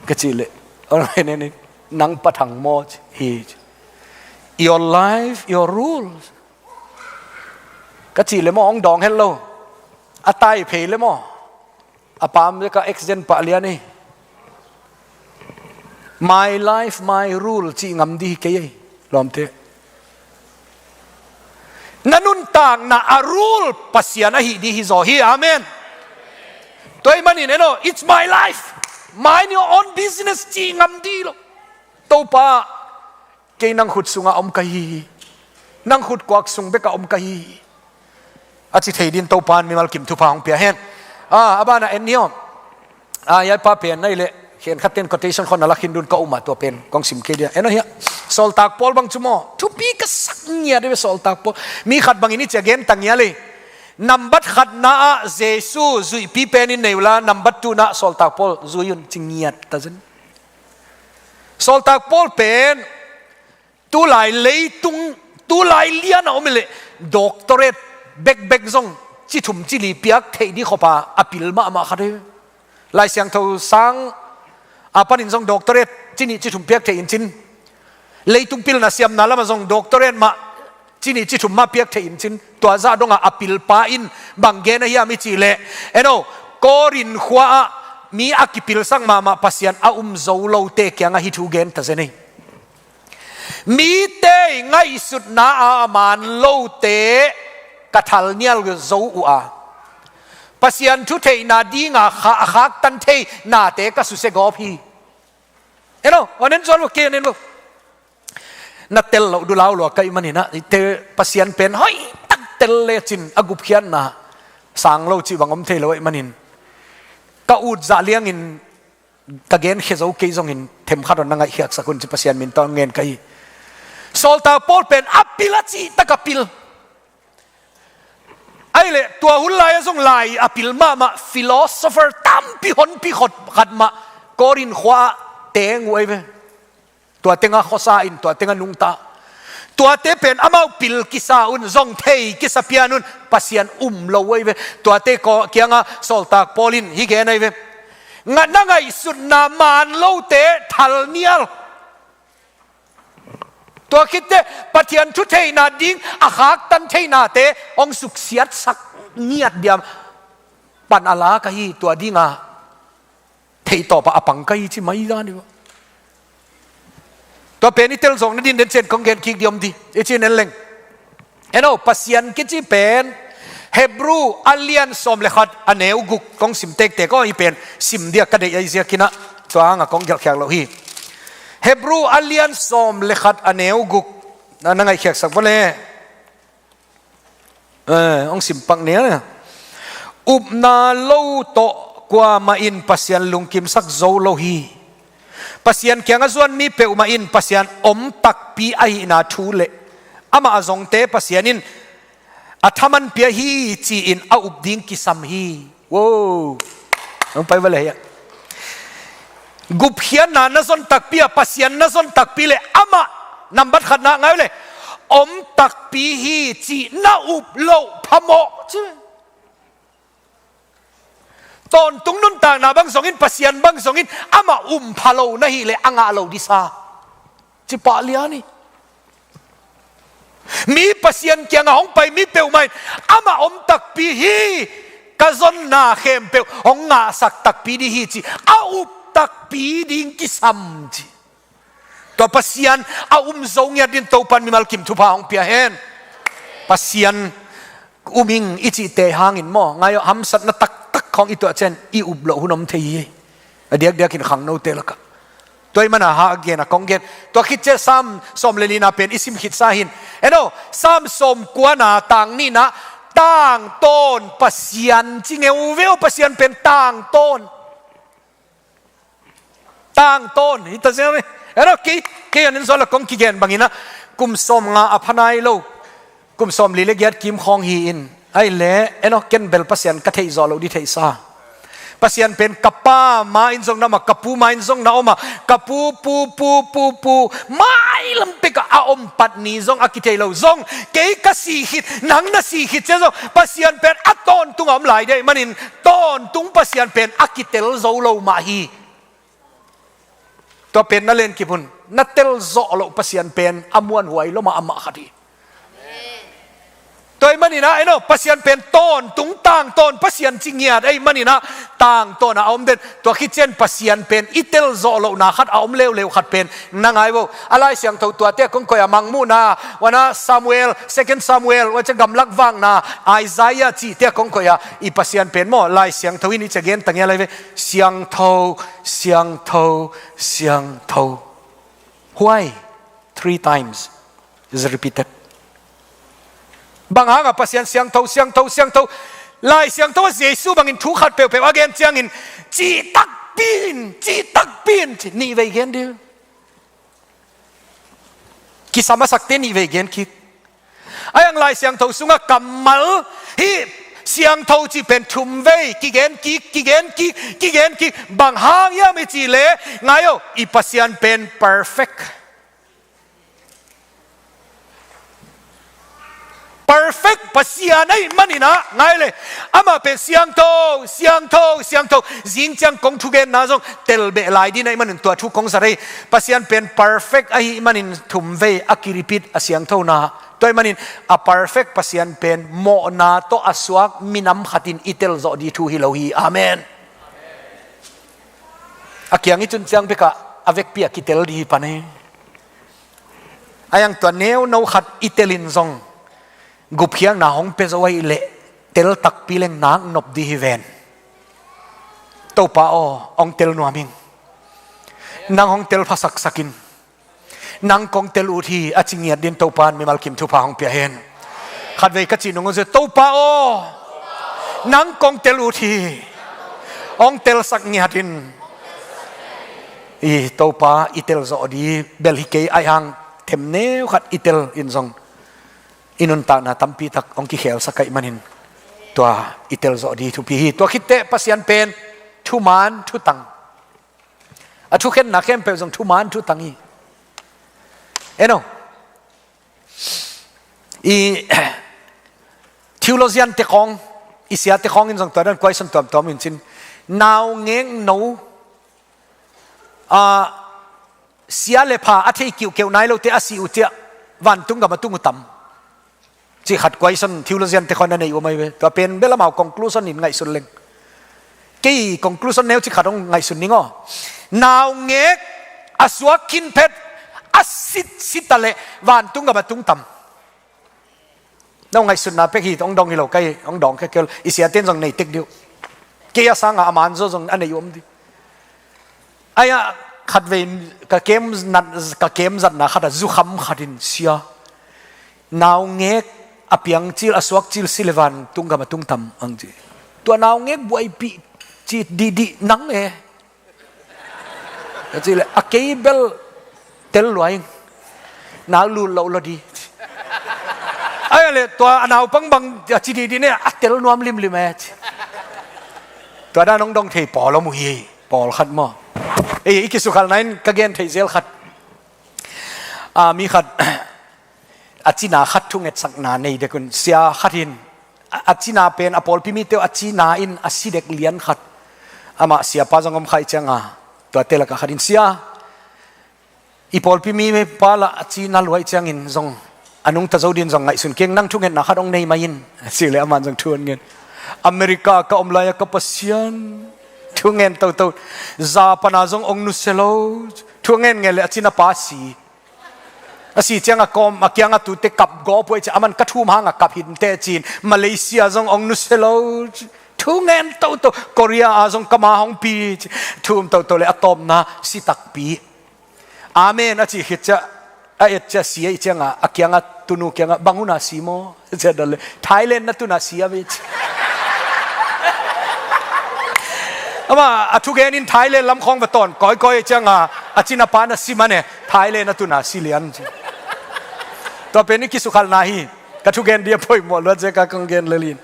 Ka cih leh, all right, ne, ne. Nang pa thang maw ci hi. Your life, your rules. Ka cih le maw, hong dawng het lo. A tai phei le maw. A pam le ka accident pah lian hi. My life, my rule cih ngam dih hi kei ei. Lawmte. Na nuntakna a rule Pasian ahi dih hi zaw hi. Amen. Tua ahih manin, eno, it's my life. Mind your own business cih ngam dih lo. Topa, kei nang khut sungah om ka hi hi. Nang khut kuak sung bekah om ka hi hi. A ci thei din Topa in mimal kim thupha hong pia hen. A, a banah en ni aw. A, hiai pa pen nai leh, khenkhat ten quotation khawng na la khin dun ka um a, tua pen kong sim kei dia. En aw hiah. Sawltak Paul bang cu maw. Thupi ka sak ngiat ve Sawltak Paul. Mi khat bangin i ci a gen ta ngiat lei. Nambat khatna ah Jesu zuihpi pen in nei uh la, nambat tuhna ah Sawltak Paul zui un ci ngiat ta zen. Sawltak Paul pen, tulai leitung, tulai lian a om i leh, doctorate bekbek zong, ci thum ci li piak theih dih khop a, a pil mahmah khat hi. Lai Siangtho sang, a panin zong doctorate, ci nih ci thum piak theih in cin. Leitung pilna siamna lamah zong doctorate mah, ci nih ci thum mah piak theih in cin, tua zah dongah a pilpa in bang gen a hiam i cih leh, eno, Korin khua ah mi a kipilsak mahmah Pasian a um zo lote kiangah hih thu gen ta zen ei. Mite ngaihsutna a man lote ka thalnial zo uh a, Pasian thutheihna dinga kha-, a khaktan thei nate ka susia gawp hi. Eno, aw nen zual uh kei, aw nen uh. Na tel loh dulau lua ka hih manin ah, te Pasian pen hoih tak tel lecin a gupkhiatna sang lo cih bang om thei lo ahih manin. Ka ut zah liangin ka genkhia zo kei zongin themkhat aw na ngaihkhiatsak un ci Pasian min tawh ngen ka hi. Sawltak Paul pen a pil a cih tak a pil. Ahih leh tua hun lai-ah zong lai a pil mahmah philosopher tampi honpi khat, khat mah Korin khua ah teng uh ahi ve. Tua tengah khuasa in, tua tengah nungta. Tuate pen amau pil kisa un, zong thei kisa pian un, Pasian um lo uh ahi ve. Tuate ko-, kiangah Sawltak Paul in hih gen ahi ve. Ngat na ngaihsutna man lote thalnial. Tua khit teh Pathian thutheihna ding a khaktan theihnate hong suksiatsak ngiat diam pan a la ka hi, tua dinga theihtawp a pang ka hi ci mai zan hi. Tua pen i tel zawkna din den cian kong gen kik dih om dih. I ci nen leng. Eno, Pasian kici pen Hebru a lian sawm le khat a neu guk kong sim tektek aw, i pen sim dia ka deih ahi ziakin ah tua hangah kong gelhkhiak loh hi. Hebru a lian sawm le khat a neu guk na, na ngaihkhiatsak vua le. Eh, hong sim pak nia. Upna lo tawh kuamah in Pasian lungkimsak zo lo hi. Pasian kiangah zuan mi peuhmah in Pasian om takpi ahihna thu le amah a zongte Pasian in a thaman pia hi ci-in a up ding kisam hi. Wow. Hong pai va le hiah. Gupkhiatna na zon takpi a, Pasian na zon takpi le amah nambat khatna ngai le om takpi hi cih na up loh phamawh ci. Tawntung nuntakna bang zongin, Pasian bang zongin amah um pha lo na hih leh a ngah lo disa. Ci pah lian hi. Mi Pasian kiangah hong pai mi peuhmah in amah om takpi hi, ka zonna khempeuh hong ngahsak takpi dih hi ci a up takpi ding kisam ci. Tua Pasian a um zo ngiat din Topan mimal kim thupha hong pia hen. Pasian um ing i cihte hangin maw, ngai aw, hamsatna taktak khawng i tuah cian i up loh hun om thei hi. A diakdiakin khangnote lakah. Tua i mana ha a gen a kong gen. Tua khit ciah Sam sawm le lina pen i sim khitsa hin. Eno, Sam sawm kuana tang nihna, tangtawn Pasian ci ngeu ve aw, Pasian pen tangtawn. Tangtawn hi ta ziau ve. Eno, kei, kei an in zaw la kong kigen bangin ah kum sawm nga a pha nai lo. Kum sawm li le giat kim khawng hi in. Ai le, eno, ken bel Pasian ka theih zawh loh di theihsa. Pasian pen ka pa ma in zong na om a, ka pu ma in zong na om a, ka pu, pu, pu, pu, pu, mailam pek a a om pat ni zong a kithei lo. Zong, kei ka sih khit, nang na sih khit ciah zong, Pasian pen a tawntung a om lai dih manin, tawntung Pasian pen a kitel zo lo mah hi. Tua pen na lenkip un, na telzawh loh Pasian pen a muanhuai lua mah amah khat hi. Tua ahih manin ah, eno, Pasian pen tawntung tangtawn Pasian ci ngiat ahih manin ah, tangtawn a om den. Tua khit ciang Pasian pen i telzawh lohna khat a om leuleu khat pen na ngai vo. A Lai Siangtho tuate a kong koih a, Mangmuhna, Wana Samuel, Second Samuel, wana Gamlak Vakna, Isaiah cihte a kong koih a, i Pasian pen maw, Lai Siangtho in i ci a gen ta ngial lai ve. Siangtho, siangtho, siangtho. Why? Three times is repeated. Bang hanga Pasian siangtho, siangtho, siangtho? Lai Siangtho ah Jesu bangin thu khat peuhpeuh a gen ciangin, cih takpi in, cih takpi in, ci nih vei gen dih. Kisam a sakte nih vei gen kik. A yang Lai Siangtho sungah kammal hih siangtho cih pen thum vei kigen kik, kigen kik, kigen kik. Bang hang hiam i cih leh, ngai o, i Pasian pen perfect. Perfect Pasian ahih manin ah, ngai le, amah pen siangtho, siangtho, siangtho. Zing ciang kong thugenna zong tel beh lai ding ahih manin tua thu kong zat ei. Pasian pen perfect ahih manin thum vei a ki-repeat a siangthona. Tua ahih manin a perfect Pasian pen mawhna tawh a suak minam khatin i telzawh ding thu hi lo hi. Amen. A kiang i cun ciang bekah a vekpi a kitel ding hi pan ei. A yang tua neuno khat i telin zong gupkhiatna hong pia zo ahih leh tel takpi leng nak nop ding hi ven. Topa aw, hong tel nuam ing. Nang hong tel pha saksak in. Nang kong tel ut hi, a ci ngiat ding Topa in mimal kim thupha hong pia hen. Khatvei ka cih nung uh zia, Topa aw, nang kong tel ut hi. Hong telsak ngiat in. I Topa i telzawh ding bel hi kei, a yang themneu khat i tel in zong i nuntakna tampi tak hong kikhelsak ahih manin tua i telzawh ding thupi hi. Tua khit teh Pasian pen thuman thutang. A thukhenna khempeuh zong thuman thutang hi. Eno, i theologian te khawng, i siate khawng in zong tua dan question tuamtuam in cin, naungek no, a, sia le pha a thei kiuhkeuh nai lote a si uh ciah vantung gam a tung uh tam? Cih khat question theologian te khawng a nei uh mai ve. Tua pen bel amau conclusion in ngaihsun leng. Kei conclusion neu cih khat hong ngaihsun ning aw. Naungek a suak khin phet a sit sit a leh vantung gam a tung tam? No ngaihsutna pek hi, hong dong hi lo, kei hong dong khe kei lo, i siate in zong nei tek dih uh. Kei a sanga a man zaw zong a nei uh om dih. Ai-ah khatvei ka kem nat, ka kem zatna khat ah zukham khat in, sia, naungek a piang cil, a suak cil si le vantung gam a tung tam, ang ci. Tua naungek buaipih ci dihdih nang e. Ka cih leh a kei bel tel lua ing. Nau lut loh lo dih. Ai-ah le tua a naupang bang a ci dihdih ne, a tel nuam limlim e ci. Tua dan hong dong thei pawl om uh hi, pawlkhat maw. Ei, i kisukhalna in ka gen theih zel khat. A, mi khat a cina khat thungetsakna nei dek un, sia khat in a, a cina pen a pawlpi mite uh a cina in a si dek lian khat. Amah siapa zong om kha ih cianga, tuate lakah khat in, sia, i pawlpi mi pa lah a cina lua ih ciangin zong a nungta zo din zong ngaihsun keng, nang thungetna khat hong nei mai in, a cih leh aman zong thu hong ngen. America ka om lai-ah ka Pasian, thungen toto. Japan ah zong hong nusia lo, thungen ngen leh a cina pa si. A si cianga kawm a kianga tute kap gawp uh ei ci, aman ka thum hanga kap hinteh ci-in, Malaysia zong hong nusia lo, thungen toto. Korea ah zong ka ma hong pi ci, thum toto le a tawpna si takpi. Amen a cih khit ciah, a et ciah si ei cianga a kianga tunu kianga, bang huna si maw? Thailand na tuna si a ve ci. Amah a thugen in Thailand lam khawng va tawn kawikawi cianga a cina pa na si mane, Thailand na tuna si lian ci. Tua pen i kisukhalna hi. Ka thugen dih a poimawh luat zia ka kong gen lel in.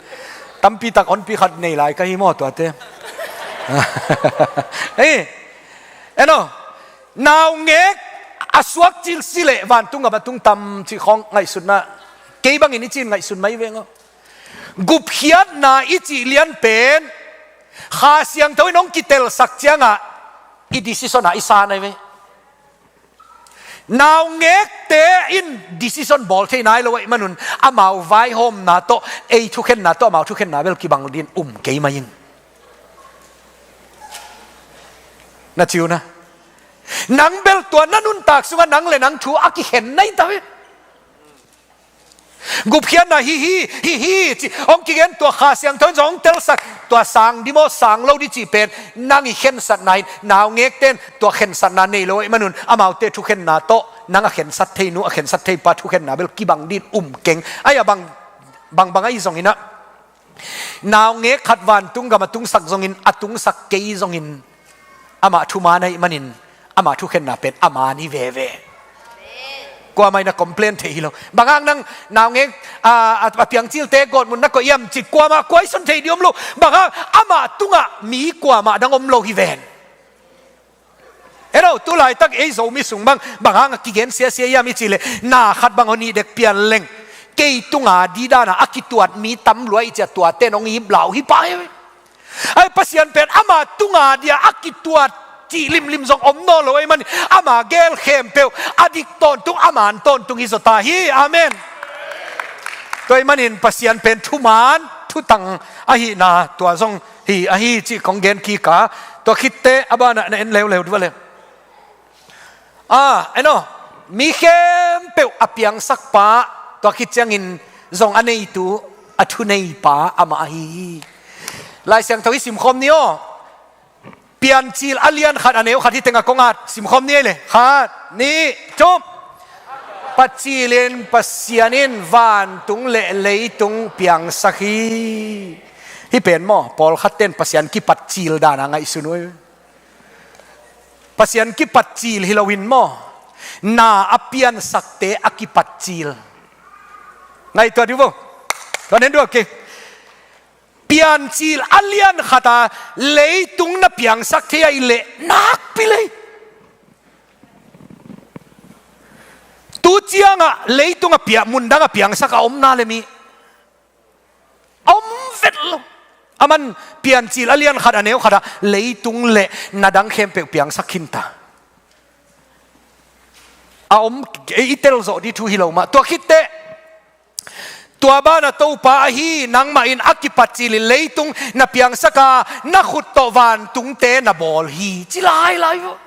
Tampi tak honpi khat nei lai ka hi maw tuate. Hei, eno, naungek a suak cil si leh vantung gam a tung tam cih khawng ngaihsutna. Kei bangin i cin ngaihsun mai veng aw. Gupkhiatna i cih lian pen Kha Siangtho in hong kitelsak ciangah i decision ah i sa nai ve. Naungekte in decision bawl thei nai lo ahih manun amau vaihawmna tawh, ei thukhenna tawh amau thukhenna bel kibang dingin um kei mai ing. Na ci un a, nang bel tua na nuntak sungah nang le nang thu a kikhen nai ta ve. Gupkhiatna hi hi, hi hi ci hong kigen, tua Kha Siangtho in zong hong telsak, tua sang ding maw sang lo ding cih pen nang i khensatna in, naungekte in tua khensatna nei lo ahih manun amaute thukhenna tawh nang a khensat thei nu, a khensat thei pa thukhenna bel kibang dingin um keng. Ahih a bang, bang bang ahi zongin ah, naungek khat vantung gam a tungsak zongin, a tungsak kei zongin, amah thuman ahih manin amah thukhenna pen a man hi veve. Kuamah in a complain thei hi lo. Bang hang nang naungek, a, a, a piangcilte gawtmun na koih hiam ci kuamah question thei ding om lo. Bang hang, amah tungah mi kuamah dang om lo hi ven. En aw, tu laitak ei Zomi sung bang, bang hang a kigen siasia hiam i cih leh, na khat bang hong nih dek pian leng, kei tunga ding dan a a kituat mi tam lua i cih a, tuate in hong ip lau hi pah hi. Ai, Pasian pen ama tunga ding a a kituat cih limlim zong om nawn lo ahih manin, ama gel khempeuh a dik tawntung, a man tawntung hi zaw ta hi. Amen. Tua ahih manin Pasian pen thuman, thutang ahihna tua zong hi ahi cih kong gen kik a, tua khit teh a banah na en leuleu dih va le. A, en aw, mi khempeuh a piangsak pa, tua khit ciangin zong a neitu, a thunei pa amah ahi hi. Lai Siangtho i simkhawm ni aw. Piancil a lian khat a neu khat, hih tengah kong at, simkhawm ni ei le. Khat, nih, thum. Patcil in, Pasian in vantung le leitung piangsak hi. Hih pen maw, pawlkhat ten Pasian kipatcil dan a ngaihsun uh hi. Pasian kipatcil hi loin maw, na a piansakte a kipatcil. Ngaihtuah dih vo. Tua nen duak kei. Piancil a lian khat a leitung na piangsak thei ahih leh nakpi lei. Tu ciangah leitung a pia, mundang a piangsak a om na le mi a om vet lo. Aman Piancil a lian khat a neu khat a leitung le na dang khempeuh piangsak khin ta. A om, i tel zawh dih thu hi lo mah. Tua khit teh, tua banah Topa ahi nangmah in a kipatcil in leitung na piangsak a, na khut tawh vantungte na bawl hi, ci lailai uh.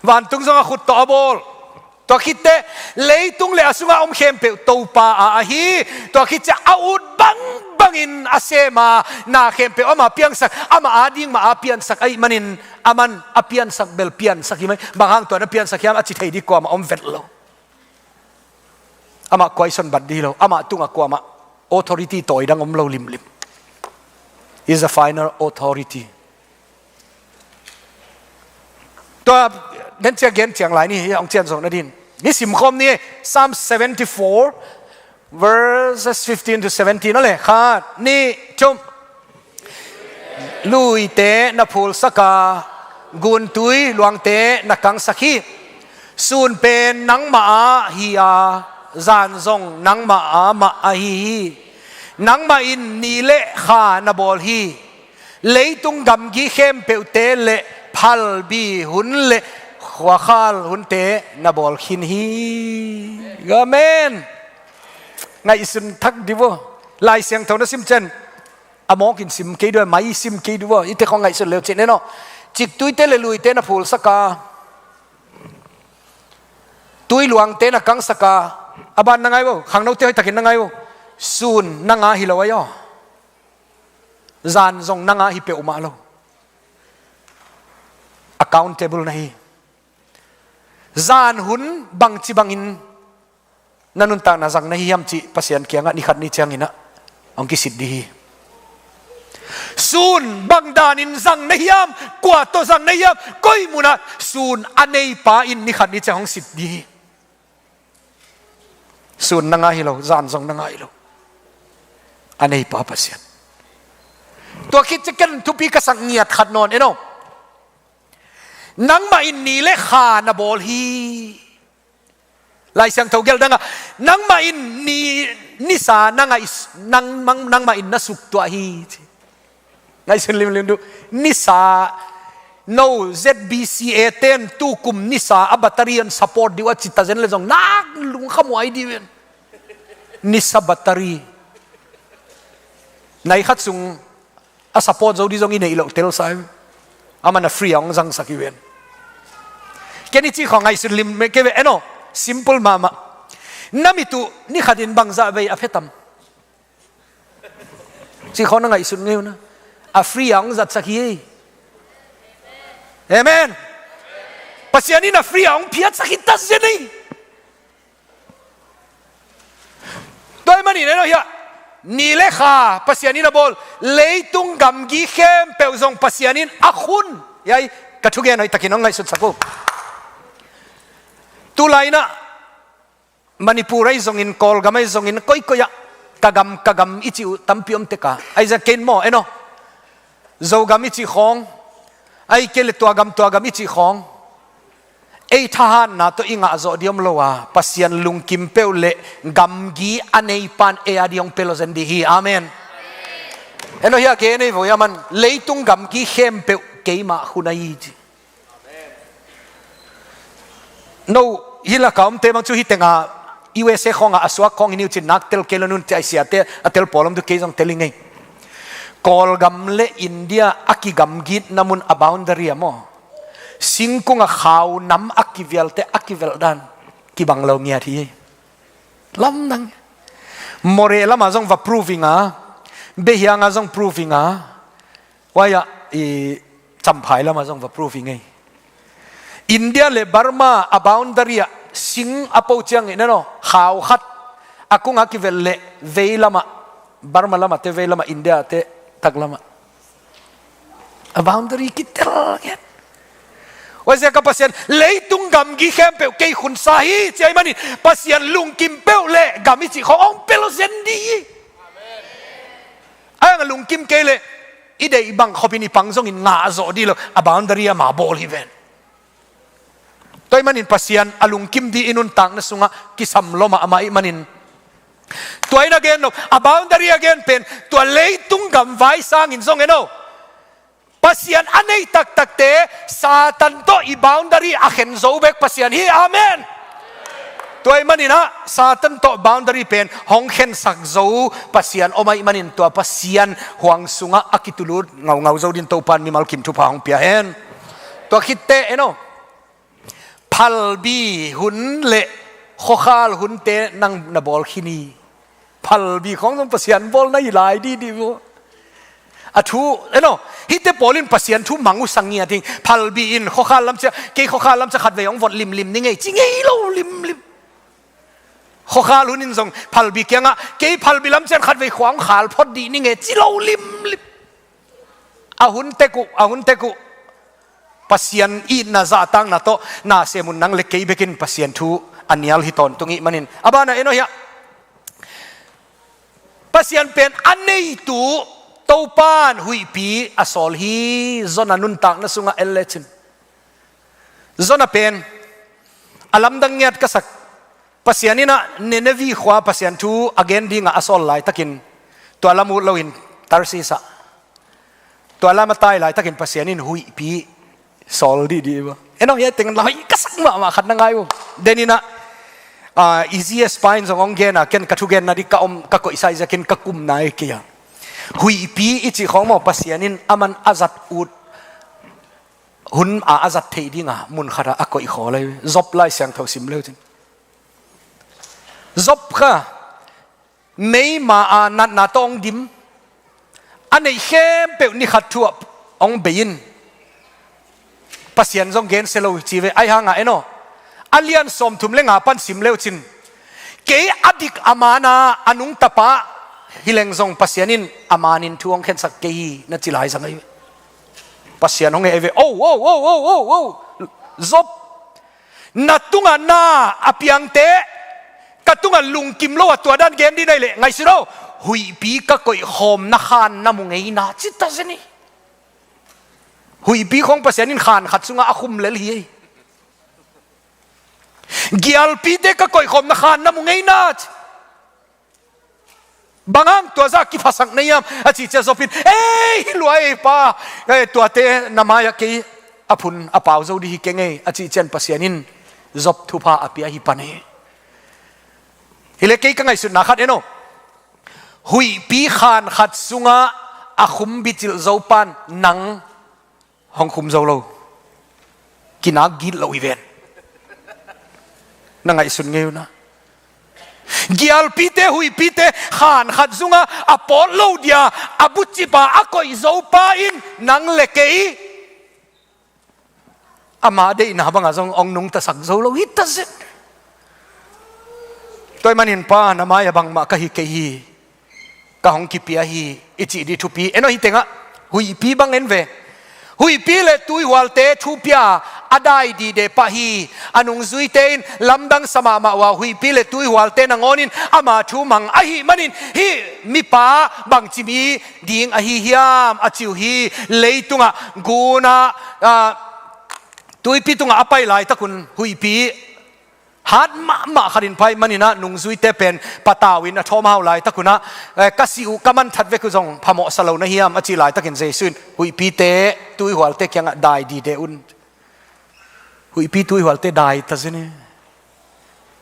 Vantung zong a khut tawh a bawl. Tua khit teh, leitung le a sungah om khempeuh Topa a ahi. Tua khit ciang a ut bangbangin a sem a, na khempeuh ama piangsak, ama ading mah a piansak ahih manin, aman a piansak bel piansak hi mai. Bang hang tua na piansak hiam a ci thei dih kuamah om vet lo. Amah kuaison bat dih lo, amah tungah kuamah authority tawi dang om lo limlim. Is the final authority. Tua den ciang gen ciang lai ni, hong cian zawh nadin. Ni simkhawm ni, Psalm seventy-four, verses fifteen to seventeen, aw le, khat, nih, thum. Luite na phulsak a, guntui luangte na kangsak hi. Sun pen nangmah a hi a, zan zong nangmah a mah ahi hi. Nangmah in ni le kha na bawl hi. Leitung gamgi khempeuhte le phalbi hun le khuakhal hunte na bawl khin hi. Amen. Ngaihsun thak dih vo. Lai Siangtho na sim ciang a mawk in sim kei dih vo, mai sim kei dih vo. Ite khong ngaihsun leu cin en aw. Ciktuite le luite na phulsak a, tui luangte na kangsak a, a ban na ngai vo, khangnote hoihtakin na ngai vo. Sun nang a hi lo ahi aw. Zan zong nang a hi peuhmah lo. Accountable na hi. Zan hun bangci bangin na nuntakna zang na hi hiam cih Pasian kiangah ni khat ni ciangin ah hong kisit dih hi. Sun bang danin zang na hiam, kua tawh zang na hiam, koi munah sun a neipa in ni khat ni ciang hong sit dih hi. Sun nang a hi lo, zan zong nang a hi lo. A neipa Pasian. Tua khit ciang ken thupi ka sak ngiat khat nawn en aw. Nangmah in ni le kha na bawl hi. Lai Siangtho gelh dangah, nangmah in ni, nisa na ngaih, nang, nang, nangmah in na suktuah hi, ci. Ngaihsun limlim dih. Nisa, No Z B C A ten tukum nisa a battery an support dih uh a ci ta zen le zong nak lungkham huai dih uh hen. Nisa battery. Nai khat sung a support zo dih zong i neih loh tel sa hi. Aman a free a hong zangsak hi uh hen. Ken i cih khawng ngaihsut lim kei ve, en aw. Simple mahmah. Na mit uh ni khatin bangzah vei a phetam? Cih khawng na ngaihsut ngei uh na. A free a hong zatsak hi. Amen. Pasian in a free a hong phiatsak hi ta zen hi. Tua ahih manin en aw hiah, ni le kha Pasian in a bawl, leitung gamgi khempeuh zong Pasian in a khun. Hiai ka thugen hoihtakin hong ngaihsutsak uh. Tulai in ah Manipur ahi zongin, Kawlgam ahi zongin, koikoi ah ka gam, ka gam i cih uh tampi om tek a. Ahi zongin kei in maw, en aw, Zogam i cih khawng, ahih kei leh tua gam, tua gam i cih khawng, ei thahatna tawh i ngah zawh ding om lo a, Pasian lungkim peuh leh gamgi a neipa'n ei a ding hong pia lo zen ding hi. Amen. En aw hiah, kei en ei vo hiah, aman leitung gamgi khempeuh keimah khun ahi ci. No, hih laka omte bang cu hih tenga U S A khawngah a suak khawng hi ni uh cin nak tel kei lo, nunci a siate a tel pawl om tu kei zong tel hi ngei. Kawlgam le India a kigamgitna mun a boundary ah maw, singkung a khau nam a kivialte a kivelh dan kibang lo ngiat hi. Lamdang. Moreh lamah zong va proving a, Behiang ah zong proving a, huai ah i Champhai lamah zong va proving ei. India le Burma a boundary ah sing a po ciangin en aw, khau khat a kung a kivelh leh vei lamah, Burma lamah te vei lamah, India te tak lamah. A boundary kitel ngiat. Huaiziak a Pasian, leitung gamgi khempeuh kei khun sa hi ci ahih manin, Pasian lungkim peuh leh gam i cih khawng hong pia lo zen ding hi. Ahi hang a lungkim kei leh i deih bang khopin i pang zongin ngah zawh ding lo, a boundary ama bawl hi ven. Tua ahih manin Pasian a lungkim ding i nuntakna sungah kisam lua mahmah ahih manin, tua in a gen lo, a boundary a gen pen, tua leitung gamvai sangin zong en aw, Pasian a nei taktakte Satan tawh i boundary a khen zo bek Pasian hi. Amen. Tua ahih manin ah Satan tawh boundary pen hong khensak zo Pasian om ahih manin, tua Pasian huang sungah a kitulut ngaungau zo dingin Topa'n mimal kim thupha hong pia hen. Tua khit teh en aw, phalbi hun le khuakhal hunte nang na bawl khin hi. Phalbi khawng zong Pasian bawlna hi lai didi maw. A thu, en aw, hihte pawl in Pasian thu mang uh sang ngiat hi. Phalbi in khuakhal lam ciang, kei khuakhal lam ciang khatvei hong vot limlim ni ngei ci ngei lo limlim. Khuakhal hun in zong phalbi kiangah, kei phalbi lam ciang khatvei khua hong khal phot dih ni ngei ci lo limlim. A hun tek uh, a hun tek uh, Pasian itna zahtakna tawh na sem un, nang le kei bekin Pasian thu a nial hi tawntung ahih manin. A banah en aw hiah, Pasian pen a neitu Topa'n huihpi a sawl hi. Jonah nuntakna sungah en lecin, Jonah pen a lamdang ngiat ka sak. Pasian in ah Nineveh khua Pasian thu a gen dingah a sawl laitakin, tua lam ut loin Tarsis ah, tua lam a tai laitakin Pasian in huihpi sawl didi maw. En aw, hiai teng lah hoih ka sak mahmah khat na ngai uh. Den in ah, ah, E Z Spine zong hong gen a, ken ka thugenna ding ka om, ka koihsa ahih ziakin ka kum nai kei a. Huihpi i cih khawng maw, Pasian in aman a zat ut hun a, a zat theih dinga mun khat ah a koih khawm lai. Job Lai Siangtho sim le uh cin. Job kha meima a natna tawh hong dim. A neih khempeuh ni khat thu ah hong bei in, Pasian zong gensia lo ci ve. Ahi hang a en aw, a lian sawmthum le nga pan sim le uh cin, kei a dik a man a, a nungta pa hi leng zong Pasian in a manin thu hong khensak kei hi na ci lai zang ahi ve. Pasian hong hei ve. O, o, o, o, o, o. Job, na tungah na a piangte, ka tungah lungkim lo a tua dan gen ding na hih leh, ngaihsun aw, huihpi ka koih khawm na khan na mu ngei na ci ta zen hi. Huihpi khawng Pasian in khan khat sungah a khum lel hi ei. Gialpite ka koih khawm na khan na mu ngei na ci. Bang hang tua zah kiphasak na hiam a cih ciang Job in, ei, hi lua ei pa, ei, tuate na mai-ah kei a phun a pau zo dih hi keng ei, a cih ciang Pasian in Job thupha a pia hi pan hi. Hi leh kei ka ngaihsutna khat en aw. Huihpi khan khat sungah a khum bicilh zo pan nang hong khum zo lo. Kinak gitloh hi ven. Na ngaihsun ngei uh na. Gialpite, huihpite khan khat sungah a pawt lo dia a bucip a a koih zo pa in nang le kei ama deihna bangah zong hong nungtasak zo lo hi ta zen. Tua ahih manin Pa, na mai-ah bangmah ka hi kei hi, ka hong kipia hi, i cih dih thupi. En aw, hih tengah huihpi bang en ve. Huihpi le tuihualte thu pia a dai dide pah hi. A nungzuite in lamdang sa mahmah uh a, huihpi le tuihualte nangawn in ama thu mang ahih manin hih mipa bangci mi ding ahi hiam a ci uh hi. Leitungah gun ah, ah, tuipi tungah a pai laitak un huihpi hat mahmah khat in pai manin ah nungzuite pen patau in a thawm hau laitak un ah, eh, ka sih uh, ka man that vek uh zong phamawh sa lo na hiam a cih laitakin Jesu in huihpite tuihualte kiangah dai dide un. Huihpi tuihualte dai ta zen e.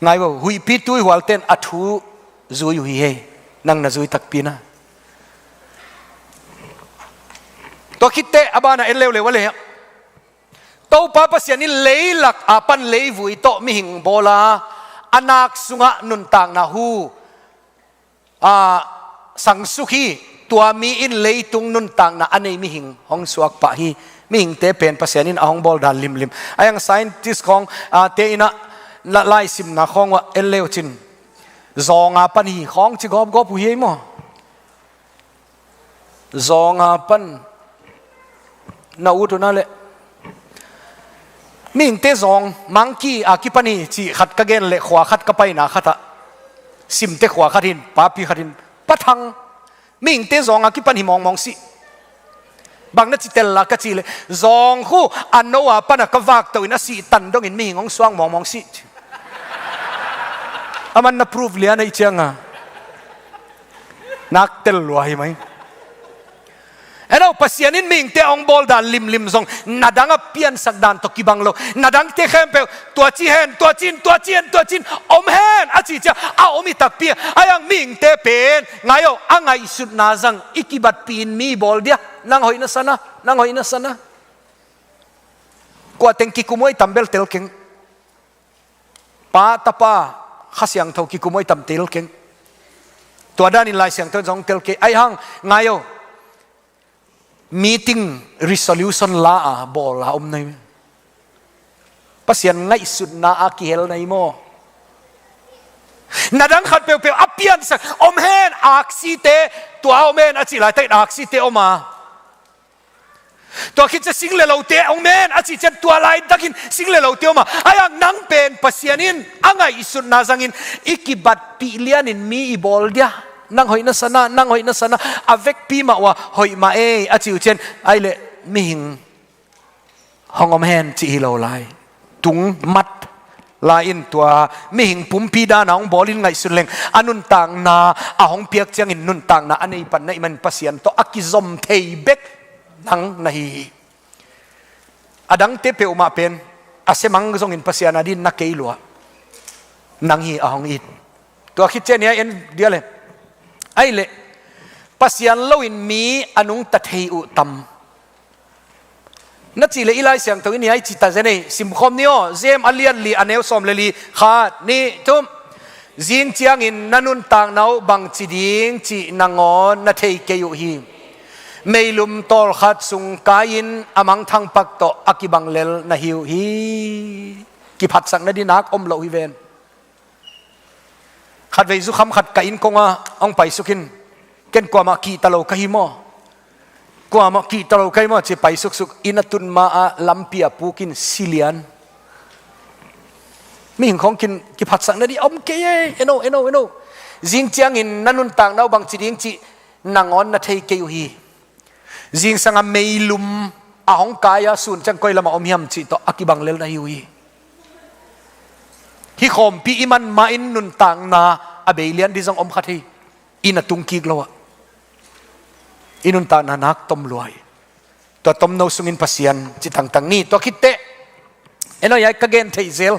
Ngai vo, huihpi tuihualte in a thu zui uh hi hei. Nang na zui takpi na. Tua khit teh a banah en leuleu a leh, Topa Pasian in leilak a pan leivui tawh mihing bawl a, a nak sungah nuntakna hu, a, sangsuk hi. Tua mi in leitung nuntakna a nei mihing hong suak pah hi. Mihingte pen Pasian in a hong bawl dan limlim. Ahi hang scientist khawng, a, te in ah la-, laisimna khawng uh ah en le uh cin, zawng a pan hi khawng ci gawpgawp uh hi ei maw? Zawng a pan na ut uh na leh, mihingte zawng, monkey a kipan hi cih khat ka gen leh, khua khat ka paina khat ah, Simte khua khat hi in, papi khat hi in, Pa Thang, mihingte zawng a kipan hi mawngmawng sih. Bang na ci tel a ka cih leh, zawng khu a no a pan a ka vak to in a sih tan dongin mihing hong suak mawngmawng sih. Aman na proof lian ahih ciang a nak tel lua hi mai. En aw, Pasian in mihingte a hong bawl dan limlim zong na dang a piansak dan tawh kibang lo. Na dangte khempeuh tua ci hen, tua ci in, tua ci hen, tua ci in om hen a cih ciang a om hi takpi. Ahi hang mihingte pen, ngai aw, a ngaihsutna zang i kibatpih in mi bawl dia. Nang hoih na sa na, nang hoih na sa na. Kua teng kikum uh a i tam bel tel keng. Pa, Tapa, Kha Siangtho kikum uh a i tam tel keng. Tua danin Lai Siangtho in zong tel kei. Ahi hang, ngai aw, meeting resolution la a bawl a om na hi. Pasian ngaihsutna a kihel na hi maw? Na dang khat peuhpeuh a piansak, om hen, aksite tua om hen a cih laitakin aksite om a, tua khit ciang sing le lote om hen a cih ciang tua laitakin sing le lote om a, ahi hang nang pen Pasian in a ngaihsutna zangin i kibatpih lianin mi i bawl dia. Nang hoih na sa na, nang hoih na sa na, a vekpi mah uh a hoih mah ei a cih uh ciang, ahih leh mihing hong om hen cih hi lo lai. Tung mat lai in tua mihing pumpi dan a hong bawl in ngaihsun leng, a nuntakna a hong piak ciangin nuntakna a nei pan na hih manin Pasian tawh a kizom thei bek nang na hi hi. A dangte peuhmah pen a semang zongin Pasian a ding na kei lua. Nang hi a hong it. Tua khit ciang ni a en dia leh, ahih leh Pasian loin mi a nungta thei uh tam. Na cih leh i Lai Siangtho in hiai ci ta zen ei, simkhawm ni aw, James a lian li a neu sawm le li, khat, nih, thum. Zing ciangin na nuntakna uh bangci ding cih nangawn na thei kei uh hi. Meilum tawlkhat sung kai-in a mangthang pak tawh a kibang lel na hi uh hi. Kiphatsak nading nak om lo hi ven. Khatvei zukham khat ka inn kongah hong paisuk in, ken kuamah kihta lo ka hi maw? Kuamah kihta lo ka hi maw ci paisuksuk, inn a tun ma ah lampi a puk in si lian. Mihing khawng kin kiphatsak nading om kei e, en aw, en aw, en aw. Zing ciangin na nuntakna uh bangci ding cih nangawn na thei kei uh hi. Zingsang a meilum a hong kai a, sun ciang koi lamah om hiam cih tawh a kibang lel na hi uh hi. Hih khawmpi i man ma-in nuntakna a bei lian ding zong om kha thei. Inn a tung kik lo ah i nuntakna nak tom lua hi. Tua tomno sungin Pasian ci tangtang ni. Tua khit teh, eno, hiai ka gen theih zel,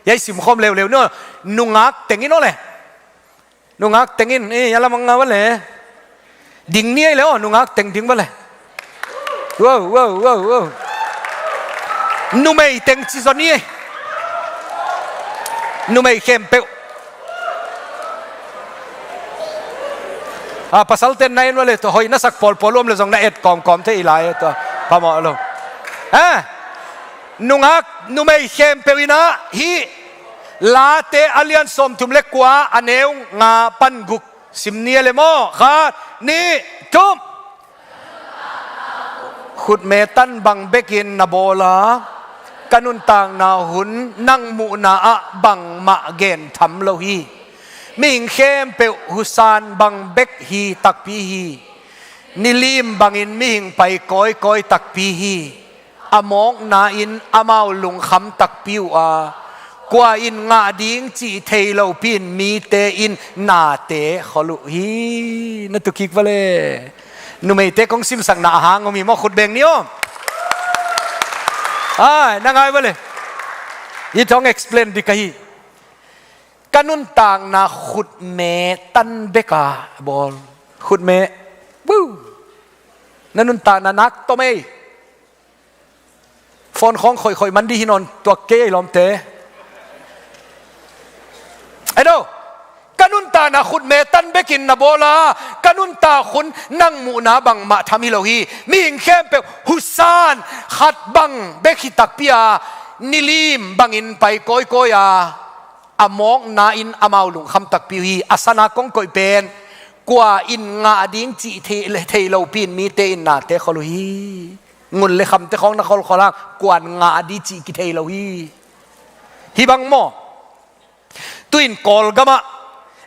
hiai simkhawm leuleu ni aw. Nungak teng in aw le. Nungak teng in, eh, hiai lam ah nga va le. Ding ni ei le aw, nungak teng ding va le. Wow, wow, wow, wow. Numei teng ci zaw ni ei. Numei khempeuh. A, pasalte'n na en va le, tua hoih na sak pawlpawl uh om le zong na et kawmkawm thei lai, tua phamawh lo. Eh, nungak, numei khempeuh in ah hih Late a lian sawmthum le kua, a neu nga pan guk sim ni ei le maw. Khat, nih, thum. Khutme tan bang bekin na bawl a, ka nuntakna hun nang muhna ah bangmah gen tham lo hi. Mihing khempeuh husan bang bek hi takpi hi. Nilim bangin mihing pai kawikawi takpi hi. A mawkna in amau lungkham takpi uh a, kua in ngah ding cih thei lopi in mite in nate khol uh hi. Na tu kik va le. Numeite kong simsakna a hang om hi maw, khut beng ni aw. Ai, na ngai va le. Hih tawh hong explain ding ka hi. Ka nuntakna khutme tan bek a bawl. Khutme. Woo. Na nuntakna nak tom ei. Phone khawng khoihkhoih man dih hi nawn tuak kei ei lawmte. Eno, ka nuntakna khutme tan bekin na bawl a, ka nuntak hun nang muhna bangmah tham hi lo hi. Mihing khempeuh husan khat bang bek hi takpi a, nilim bangin pai kawikawi a, a mawkna in amau lungkham takpi uh hi. A san a kong koih pen, kua in ngah ding cih thei, thei lopi in mite in nate khol uh hi. Ngun le khamte khawng na kholkhol hang, kua in ngah ding cih kithei lo hi. Hih bang maw. Tu-in Kawlgam ah,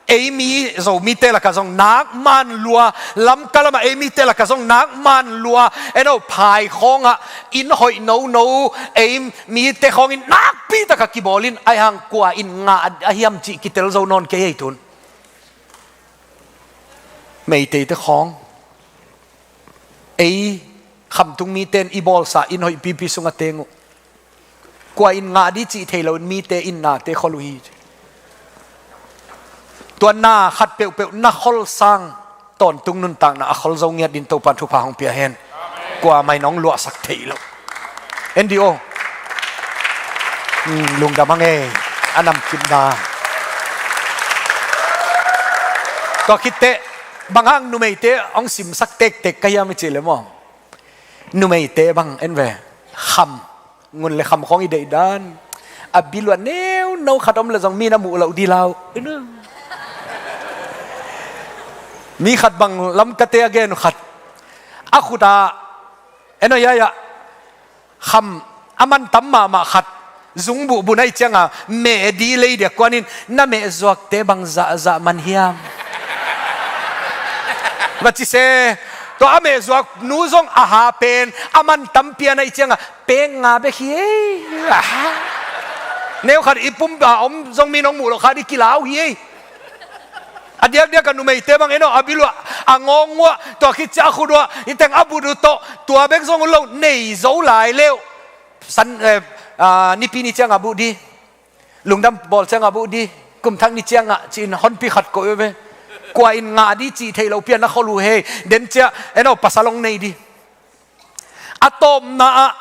ei mi Zomite lak ah zong nak man lua, Lamka lam ah ei mite lak ah zong nak man lua, eno, phai khawng ah inn hoih nono, ei mite khawng in nakpi tak a kibawl in, ahih hang kua in ngah a hiam cih kitel zo nawn kei hi tun. Meiteite khawng, ei khamtung mite in i bawlsa inn hoih pipi sung a teng uh, kua in ngah ding cih thei lo in mite in nate khol uh hi. Tua na khat peuhpeuh na khol sang tawntung nuntakna a khol zo ngiat dingin Topa'n thupha hong pia hen. Kuamah in hong luahsak thei lo. N D O. Hmm, lungdam hang ei. A namkim dan. Tua khit teh, bang hang numeite hong simsak tektek ka hiam i cih leh maw, numeite bang en ve. Kham. Ngun le kham khawng i deih dan. A bil uah neuno khat om leh zong mi na muh loh ding lau. Mi khat bang Lamkate a gen uh khat. A khut ah, eno, hiai ah kham a man tam mahmah khat zungbuh buh na hih ciangin meh ding lei dia kuan in, na meh zuakte bang zahzah man hiam? Va ci se. Tua a meh zuak nu zong a ha pen a man tampi a na hih ciangin pek nga bek hi ei. Neu khat i pum a om zong mi nong muh loh khat i kilau hi ei. A diakdiak a numeite bang eno, a bil uah, a ngawng uah, tua khit ciang a khut uah, i teng a but uh tawh, tua bek zong uh lo, nei zo lai leuh. San, eh, ah, nipi ni ciang a buh ding. Lungdam bawl ciang a buh ding. Kum thak ni ciang a, ci-in honpi khat koih uh ve. Kua in ngah ding cih thei lopi a na khol uh hei. Den ciang, eno, pasal hong nei ding. A tawpna ah,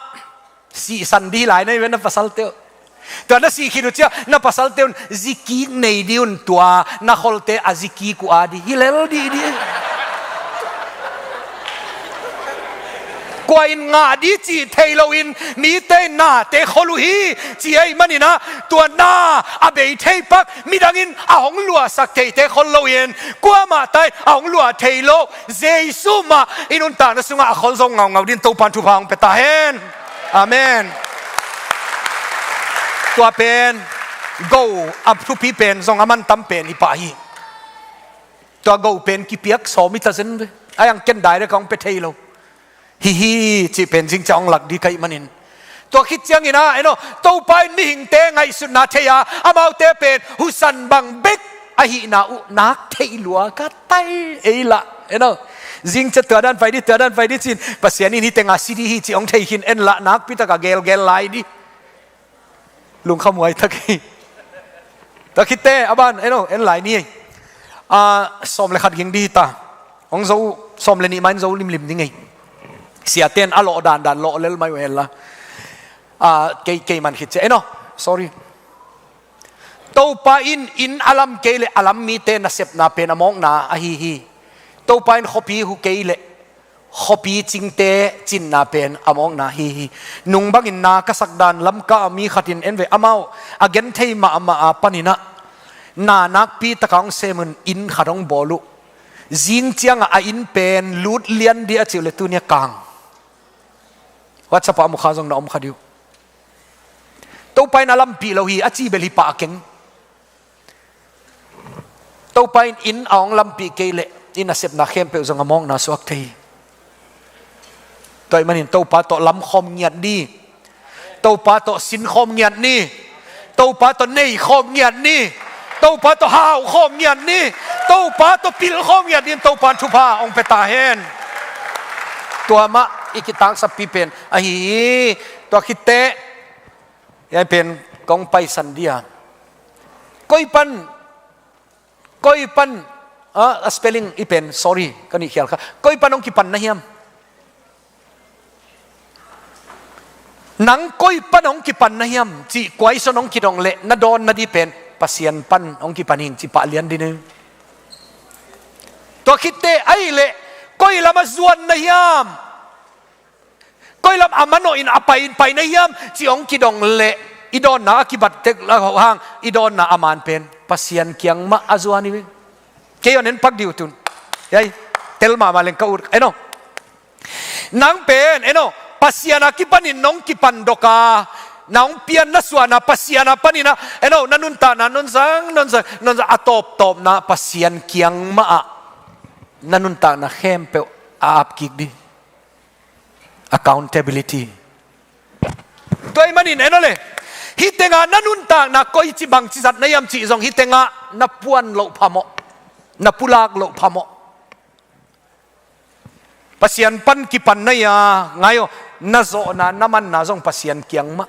sihsan ding hi lai na hi ve na pasalte uh. Tua na sih khit uh ciang, na pasalte un zi kik nei ding un tua, na kholte a zi kik uh a ding. Hi lel dih dih. Kua in ngah ding cih thei lo in, mite in nate khol uh hi, ci ahih manin ah, tua na a bei thei pak, midang in a hong luahsak theite khol lo in, kuamah ta in a hong luah thei lo, Jesu mah i nuntakna sungah a khol zo ngaungau dingin Topa'n thupha hong pia ta hen. Amen. Tua pen, go a thupi pen zong a man tam pen hi pah hi. Tua go pen kipiak sawm hi ta zen ve. Ahih hang ken direct a hong pia thei lo. Hi hi, cih pen zing ciang hong lak ding ka hih manin. Tua khit ciangin ah, eno, Topa in mihingte ngaihsutna thei a, amaute pen husan bang bek ahihna uh nak theih lua ka tai ei lah, eno. Zing ciang tua dan pai dih, tua dan pai dih ci-in, Pasian in hih teng a si dih hi cih hong thei khin, en lah nakpi takin gelgel lai dih. Lungkham huai tak hi. Tua khit teh, a ban, en aw, en lai ni ei. Ah, sawm le khat ging dih hi ta. Hong zo, sawm le nih mah in zo limlim ding ei. Siate in a lawh dandan lawh lel mai uh hen la. Ah, kei, kei man khit ciang, en aw, sorry. Topa in inn a lam kei leh a lam mite nasepna pen a mawkna ahi hi. Topa in khuapi hu kei leh khuapi cingte cinna pen a mawkna ahi hi. Nung bangin na ka sak dan Lamka a mi khat in en ve, amau a genthei mahmah a panin ah na nakpi takin hong sem un, inn khat hong bawl uh. Zing ciangah a inn pen lut lian dih a ci uh leh tuni a kang. WhatsApp ah a mu kha zong na om kha dih uh. Topa in a lampih lo hi a ci bel hi pah keng. Topa in inn a hong lampih kei leh inn a sepna khempeuh zong a mawkna suak thei hi. Tua ahih manin Topa tawh lam khawm ngiat ni. Topa tawh sin khawm ngiat ni. Topa tawh nei khawm ngiat ni. Topa tawh hau khawm ngiat ni. Topa tawh pil khawm ngiat ni. Topa in thupha hong pia ta hen. Tua mah i kitaksappi pen ahi hi. Tua khit teh, hiai pen kong paisan dih a, koi pan, koi pan, ah, a spelling i pen, sorry, ka nih khial kha. Koi pan hong kipan na hiam? Nang koi pan hong kipan na hiam cih question hong kidong leh na dawnna dih pen Pasian pan hong kipan hi ing ci pah lian dih ni. Tua khit teh ahih leh koi lam a zuan na hiam? Koi lam a manawh in a pai in pai na hiam cih hong kidong leh i dawnna a kibat tek lo hang, i dawnna a man pen Pasian kiang mah a zuan hi. Kei hong en pak dih uh tun. Hiai, tel mahmah leng ka ut, en aw. Nang pen, en aw, Pasian a kipanin nong kipandok a, na hong pian na suahna Pasian a panin ah, en aw, na nuntakna nonzang, nonzang, nonzang, a tawptawpna Pasian kiang mah ah na nuntakna khempeuh a ap kik dih. Accountability. Tua ahih manin, en aw leh, hih tengah na nuntakna koici bangci zat na hiam cih zong hih tengah na puan loh phamawh, na pulak loh phamawh. Pasian pan kipan na hi a, ngai aw, na zawhna, na manna zong Pasian kiang mah.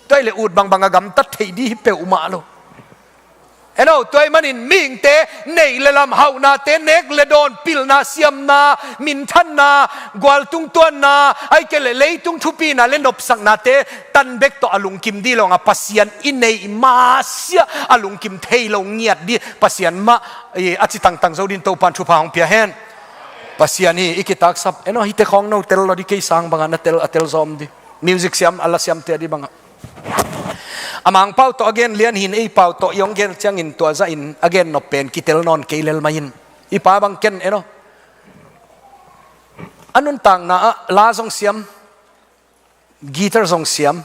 Tua ahih leh ut bangbang a gamtat theih dih hi peuhmah lo. En aw, tua ahih manin mihingte neih le lam, hauhnate, nek le dawn, pilna, siamna, minthanna, gualtung tuanna, ahih kei leh leitung thupina le nopsaknate tan bek tawh a lungkim dih lo hang a, Pasian i neih masiah a lungkim thei lo ngiat dih Pasian mah, eh, a ci tangtang zo dih in Topa in thupha hong pia hen. Pasian hi, i kitaksap. En aw, hihte khawng no tel lo dih, kei sang bangah na tel, a tel zawm dih. Music siam, a la siamte a dih bangah. A Mangpau tawh a gen lian hi in, ei pau tawh i hong gen ciangin tua zahin a gen nop pen kitel nawn kei lel mah in. I pa bang ken, en aw, a nuntakna ah la zong siam, guitar zong siam,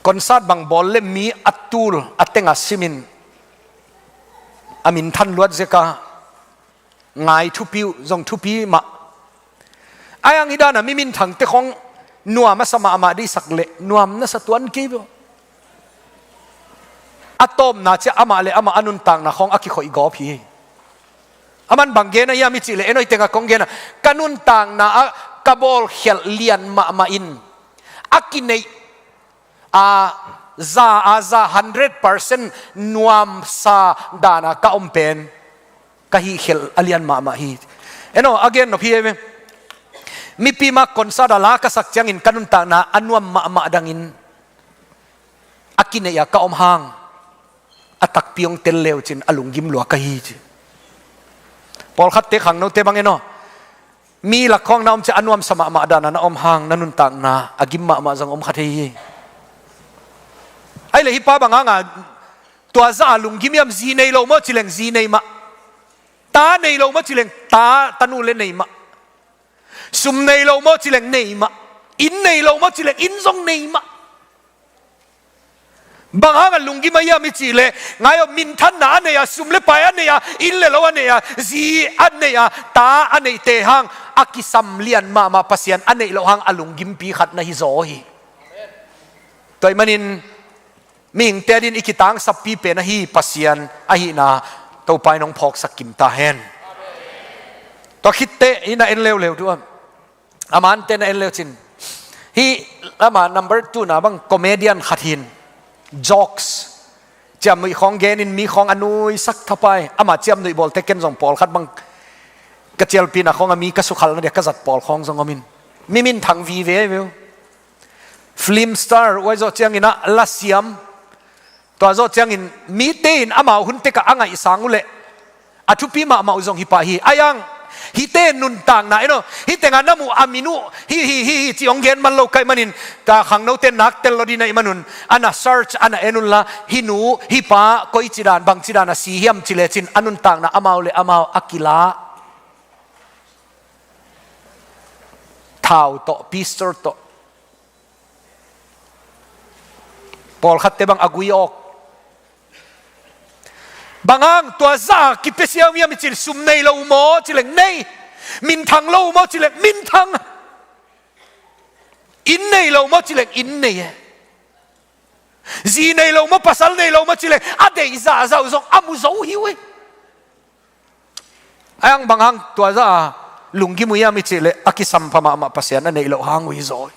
concert bang bawl leh mi a tul a teng a simin a minthan luat zek a, ngai thupi uh, zong thupi mah. Ahi hang hih dan a mi minthangte khawng nuam a sa mahmah dih sak leh nuam na sa tuan kei ve aw. A tawpna ciang amah le amah a nuntakna khawng a kikhoih gawp hi. Aman bang gen a hiam i cih leh, en aw, hih tengah kong gen a, ka nuntakna ah ka bawlkhialh lian mahmah in a kineih a, za a za hundred percent nuamsa dan a ka om pen ka hihkhialh a lian mahmah hi. En aw, a gen nop hi ei ve. Mipi mah concert a la ka sak ciangin ka nuntakna a nuam mahmah dangin a kineih a ka om hang a takpi hong tel le uh cin a lunggim lua ka hi ci. Pawlkhatte, khangnote bang, en aw, mi lak khawng na om ciang a nuamsa mahmah dan a na om hang na nuntakna a gim mahmah zong om kha thei hi. Ahih leh hih pa bang hang a tua zah a lunggim hiam? Zi nei lo maw ci leng zi nei mah. Ta nei lo maw ci leng ta, tanu le nei mah. Sum nei lo maw ci leng nei mah. Inn nei lo maw ci leng inn zong nei mah. Bang hang a lunggim a hiam i cih leh, ngai aw, minthanna a nei a, sum le pai a nei a, inn le lo a nei a, zi a nei a, ta a neihte hang a kisam lian mahmah, Pasian a neih loh hang a lunggimpi khat na hi zaw hi. Tua ahih manin mihingte adingin i kitangsappi pen ahi Pasian ahihna Topa in hong phawksak kim ta hen. Tua khitteh hih na en leuleu duh a, a mante na en leu cin. Hih ama number two na bang comedian khat hi in, jokes, ciamnuih khawng gen in mi khawng a nuisak thapai. Ama ciamnuih bawlte ken zong pawlkhat bang ka cialpina khawng a mi ka sukhalna dia ka zat pawl khawng zong om in, mi minthang vive ve uh. Film star, uai zawh ciangin ah lasiam, tua zawh ciangin mite in amau hun tekah a ngaihsang uh leh a thupi mahmah uh zong hi pah hi. Ahi hang hihte nuntakna en aw, hih tengah na muh a min uh hih, hih, hih, hih cih hong gen man lo ka hih manin, ka khangnote nak tel lo ding na hih manun, a na search, a na en unla, hih nu, hih pa koici dan, bangci dan a si hiam ci lecin a nuntakna amau le amau a kila. Thau tawh, pistor tawh. Pawlkhatte bang a gui awk. Bang hang tua zah a kipia siam hiam i cih leh, sum nei lo uh maw ci leng nei. Minthang lo uh maw ci leng minthang. Inn nei lo uh maw ci leng inn nei e. Zi nei lo maw, pasal nei lo maw ci leng a deih zahzah uh zong a mu zo hi uh hi. Ahi hang bang hang tua zah a lunggim uh hiam i cih leh a kisampha mahmah Pasian a neih loh hang uh hi zaw hi.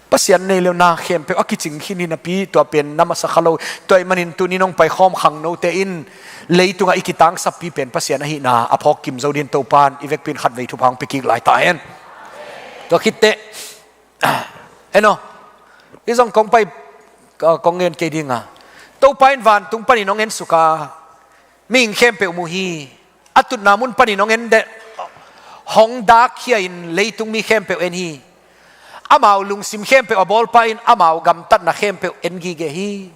Pasian nei lo na khempeuh a kicing khin hi napi, tua pen na masa kha lo. Tua hih manin tuni nong paikhawm khangnote in leitungah i kitangsappi pen Pasian ahihna a phawk kim zo dingin Topa in i vekpi in khatvei thupha hong pia kik lai ta hen. Tua khitteh, en aw, hih zong kong pai, ka, kong ngen kei ding a, Topa in vantung panin hong ensuk a, mihing khempeuh mu hi. A tutna mun panin hong en deh, hong dakkhia in leitung mi khempeuh en hi. Amau lungsim khempeuh a bawlpa in amau gamtatna khempeuh en gige hi.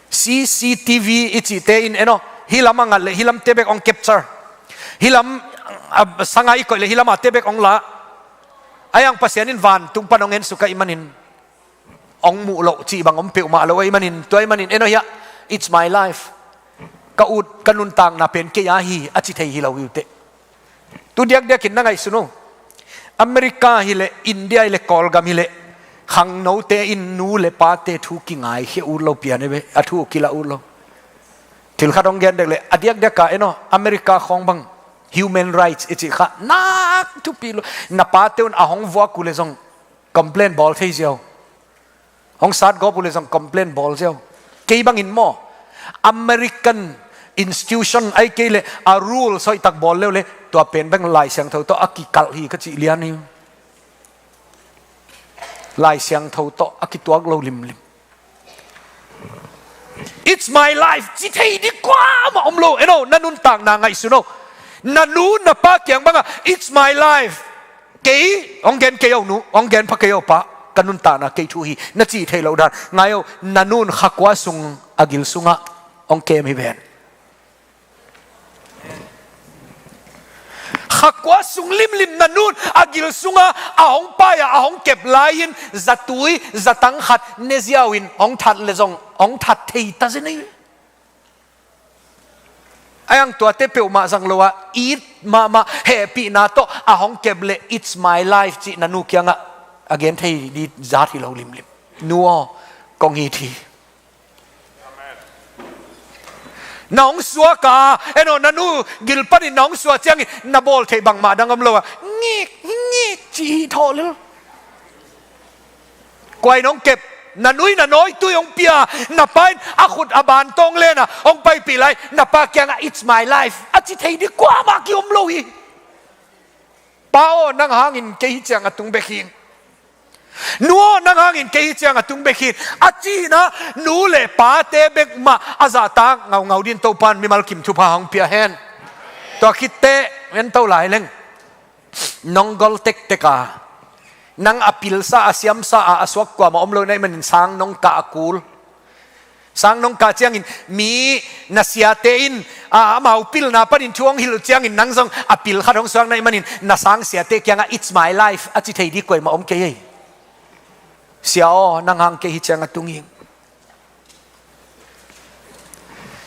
C C T V i cihte in en aw, hih lam a ngat leh hih lamte bek hong capture, hih lam, a, sanga i koih leh hih lam ate bek hong la. Ahi hang Pasian in vantung pan hong ensuk ahih manin hong muh loh cih bang om peuhmah lo ahih manin, tua ahih manin en aw hiah, "It's my life. Ka ut, ka nuntakna pen kei a hi," a ci thei hi lo hi uh teh. Tu diakdiakin na ngaihsun uh, America hileh, India hileh, Kawlgam hileh, khangnote in nu le pate thu kingai khia ut lo pian e ve, a thu kilah ut lo. Thil khat hong gen dek leh, a diakdiak a en aw, America khawng bang human rights i cih kha nak thupi lo. Na pate un a hong vuak uh leh zong complain bawl thei ziau. Hong satgawp uh leh zong complain bawl ziau. Kei bangin maw, American institution ahih kei leh a rules hoihtak bawl leu leh tua pen bang Lai Siangtho tawh a kikalh hi ka cih lian hi. Lai Siangtho tawh a kituak lo limlim. "It's my life," ci thei ding kuamah om lo. En aw, na nuntakna ngaihsun aw. Na nu na pa kiang bangah, "It's my life. Kei hong gen kei aw nu, hong gen pha kei aw pa, ka nuntakna kei thu hi," na cih theih loh dan. Ngai aw, na nun kha kua sung a gil sungah hong kem hi ven. Kha kua sung limlim na nun a gil sungah a hong pai-a a hong kep lai-in zatui zatang khat ne ziau-in hong that leh zong hong that thei ta zen ei. Ahi hang tuate peuhmah zang lo-a it mahmah hehpihna tawh a hong kep leh, "It's my life," cih na nu kiangah a gen thei ding zat hi lo limlim. Nu aw, kong it hi. Na hong suak a, en aw, na nu gil panin na hong suak ciangin na bawl theih bangmah dang om lo-a, "Ngik, ngik," ci hi thawh lel. Kua in hong kep? Na nu in a nawitui hong pia. Na pa in a khut a bantawng len-a hong paipih lai, na pa kiangah, "It's my life," a ci thei ding kuamah ki-om lo hi. "Pa aw, nang hangin kei hih ciang a tung bek hi ing. Nu aw, nang hangin kei hih ciang a tung bek hi ing," a cihna, nu le pate bek mah a zahtak ngaungau dingin Topa in mimal kim thupha hong pia hen. Tua khitteh en to lai leng, nong gol tektek a, nang a pilsa, a siamsa a, a suak kuamah om lo na hih manin sang nong kah a kul. Sang nong kah ciangin mi na siate in, a, amau pilna panin thu hong hilh uh ciangin nang zong a pil khat hong suak na hih manin na sang siate kiangah, "It's my life," a ci thei ding kuamah om kei ei. "Sia aw, nang hang kei hih ciang a tung hi ing.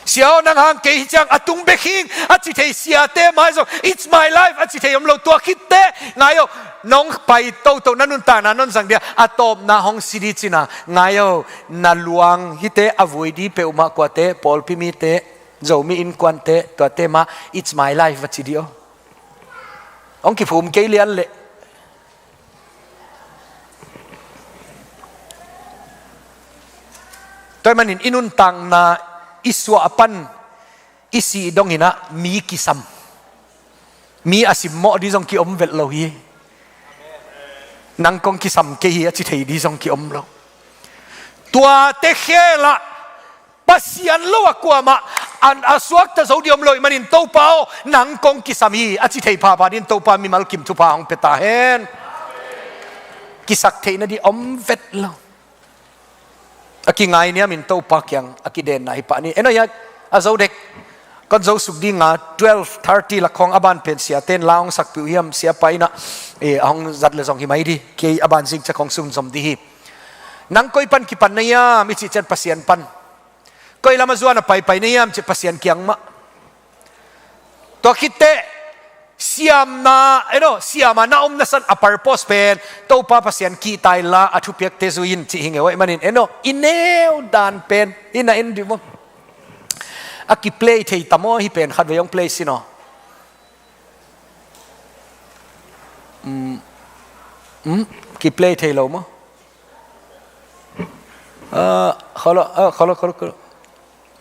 Sia aw, nang hang kei hih ciang a tung bek hi ing," a ci thei siate mai zong, "It's my life," a ci thei om lo. Tua khitteh ngai aw, nong pai toto na nuntakna non zang dia a tawpna hong si ding cin a, ngai aw, na luang hihte a vui ding peuhmah kuate, pawlpi mite, Zomi innkuante, tuate mah, "It's my life," va ci ding aw. Hong kiphum kei lian leh. Tua ahih manin i nuntakna i suah a pan i sih dongin ah mi kisam. Mi a simmawh ding zong kiom vet lo hi. Nang kong kisam kei hi a ci thei ding zong kiom lo. Tuate khel ah Pasian lo a kuamah a suakta zo ding om lo ahih manin, Topa aw, nang kong kisam hi a ci thei phapha dingin Topa mimal kim thupha hong pia ta hen. Kisak theihna ding om vet lo. A kingainiamin Topa kiang a kidenna hi pah ni. En aw, hiah a zo dek. Kon zo suk ding a, twelve thirty lak khawng a ban pen siate in la hong sakpih uh hiam, siapa in ah, eh, a hong zat leh zong hi mai ding. Kei a ban zing ciang kong sunzom ding hi. Nang koi pan kipan na hiam i cih ciang Pasian pan. Koi lam a zuan a paipai na hiam cih Pasian kiang mah. Tua khit teh siamna, en aw, siam a na omna san a purpose pen Topa Pasian kihta inla a thupiakte zui in cih hi ngei uh ahih manin, en aw, i neu dan pen i na en dih maw. A kiplay thei ta maw, hih pen khatvei hong play sin aw. Um, um, kiplay thei lo maw. Ah, kholo, ah, kholo, kholo, kholo.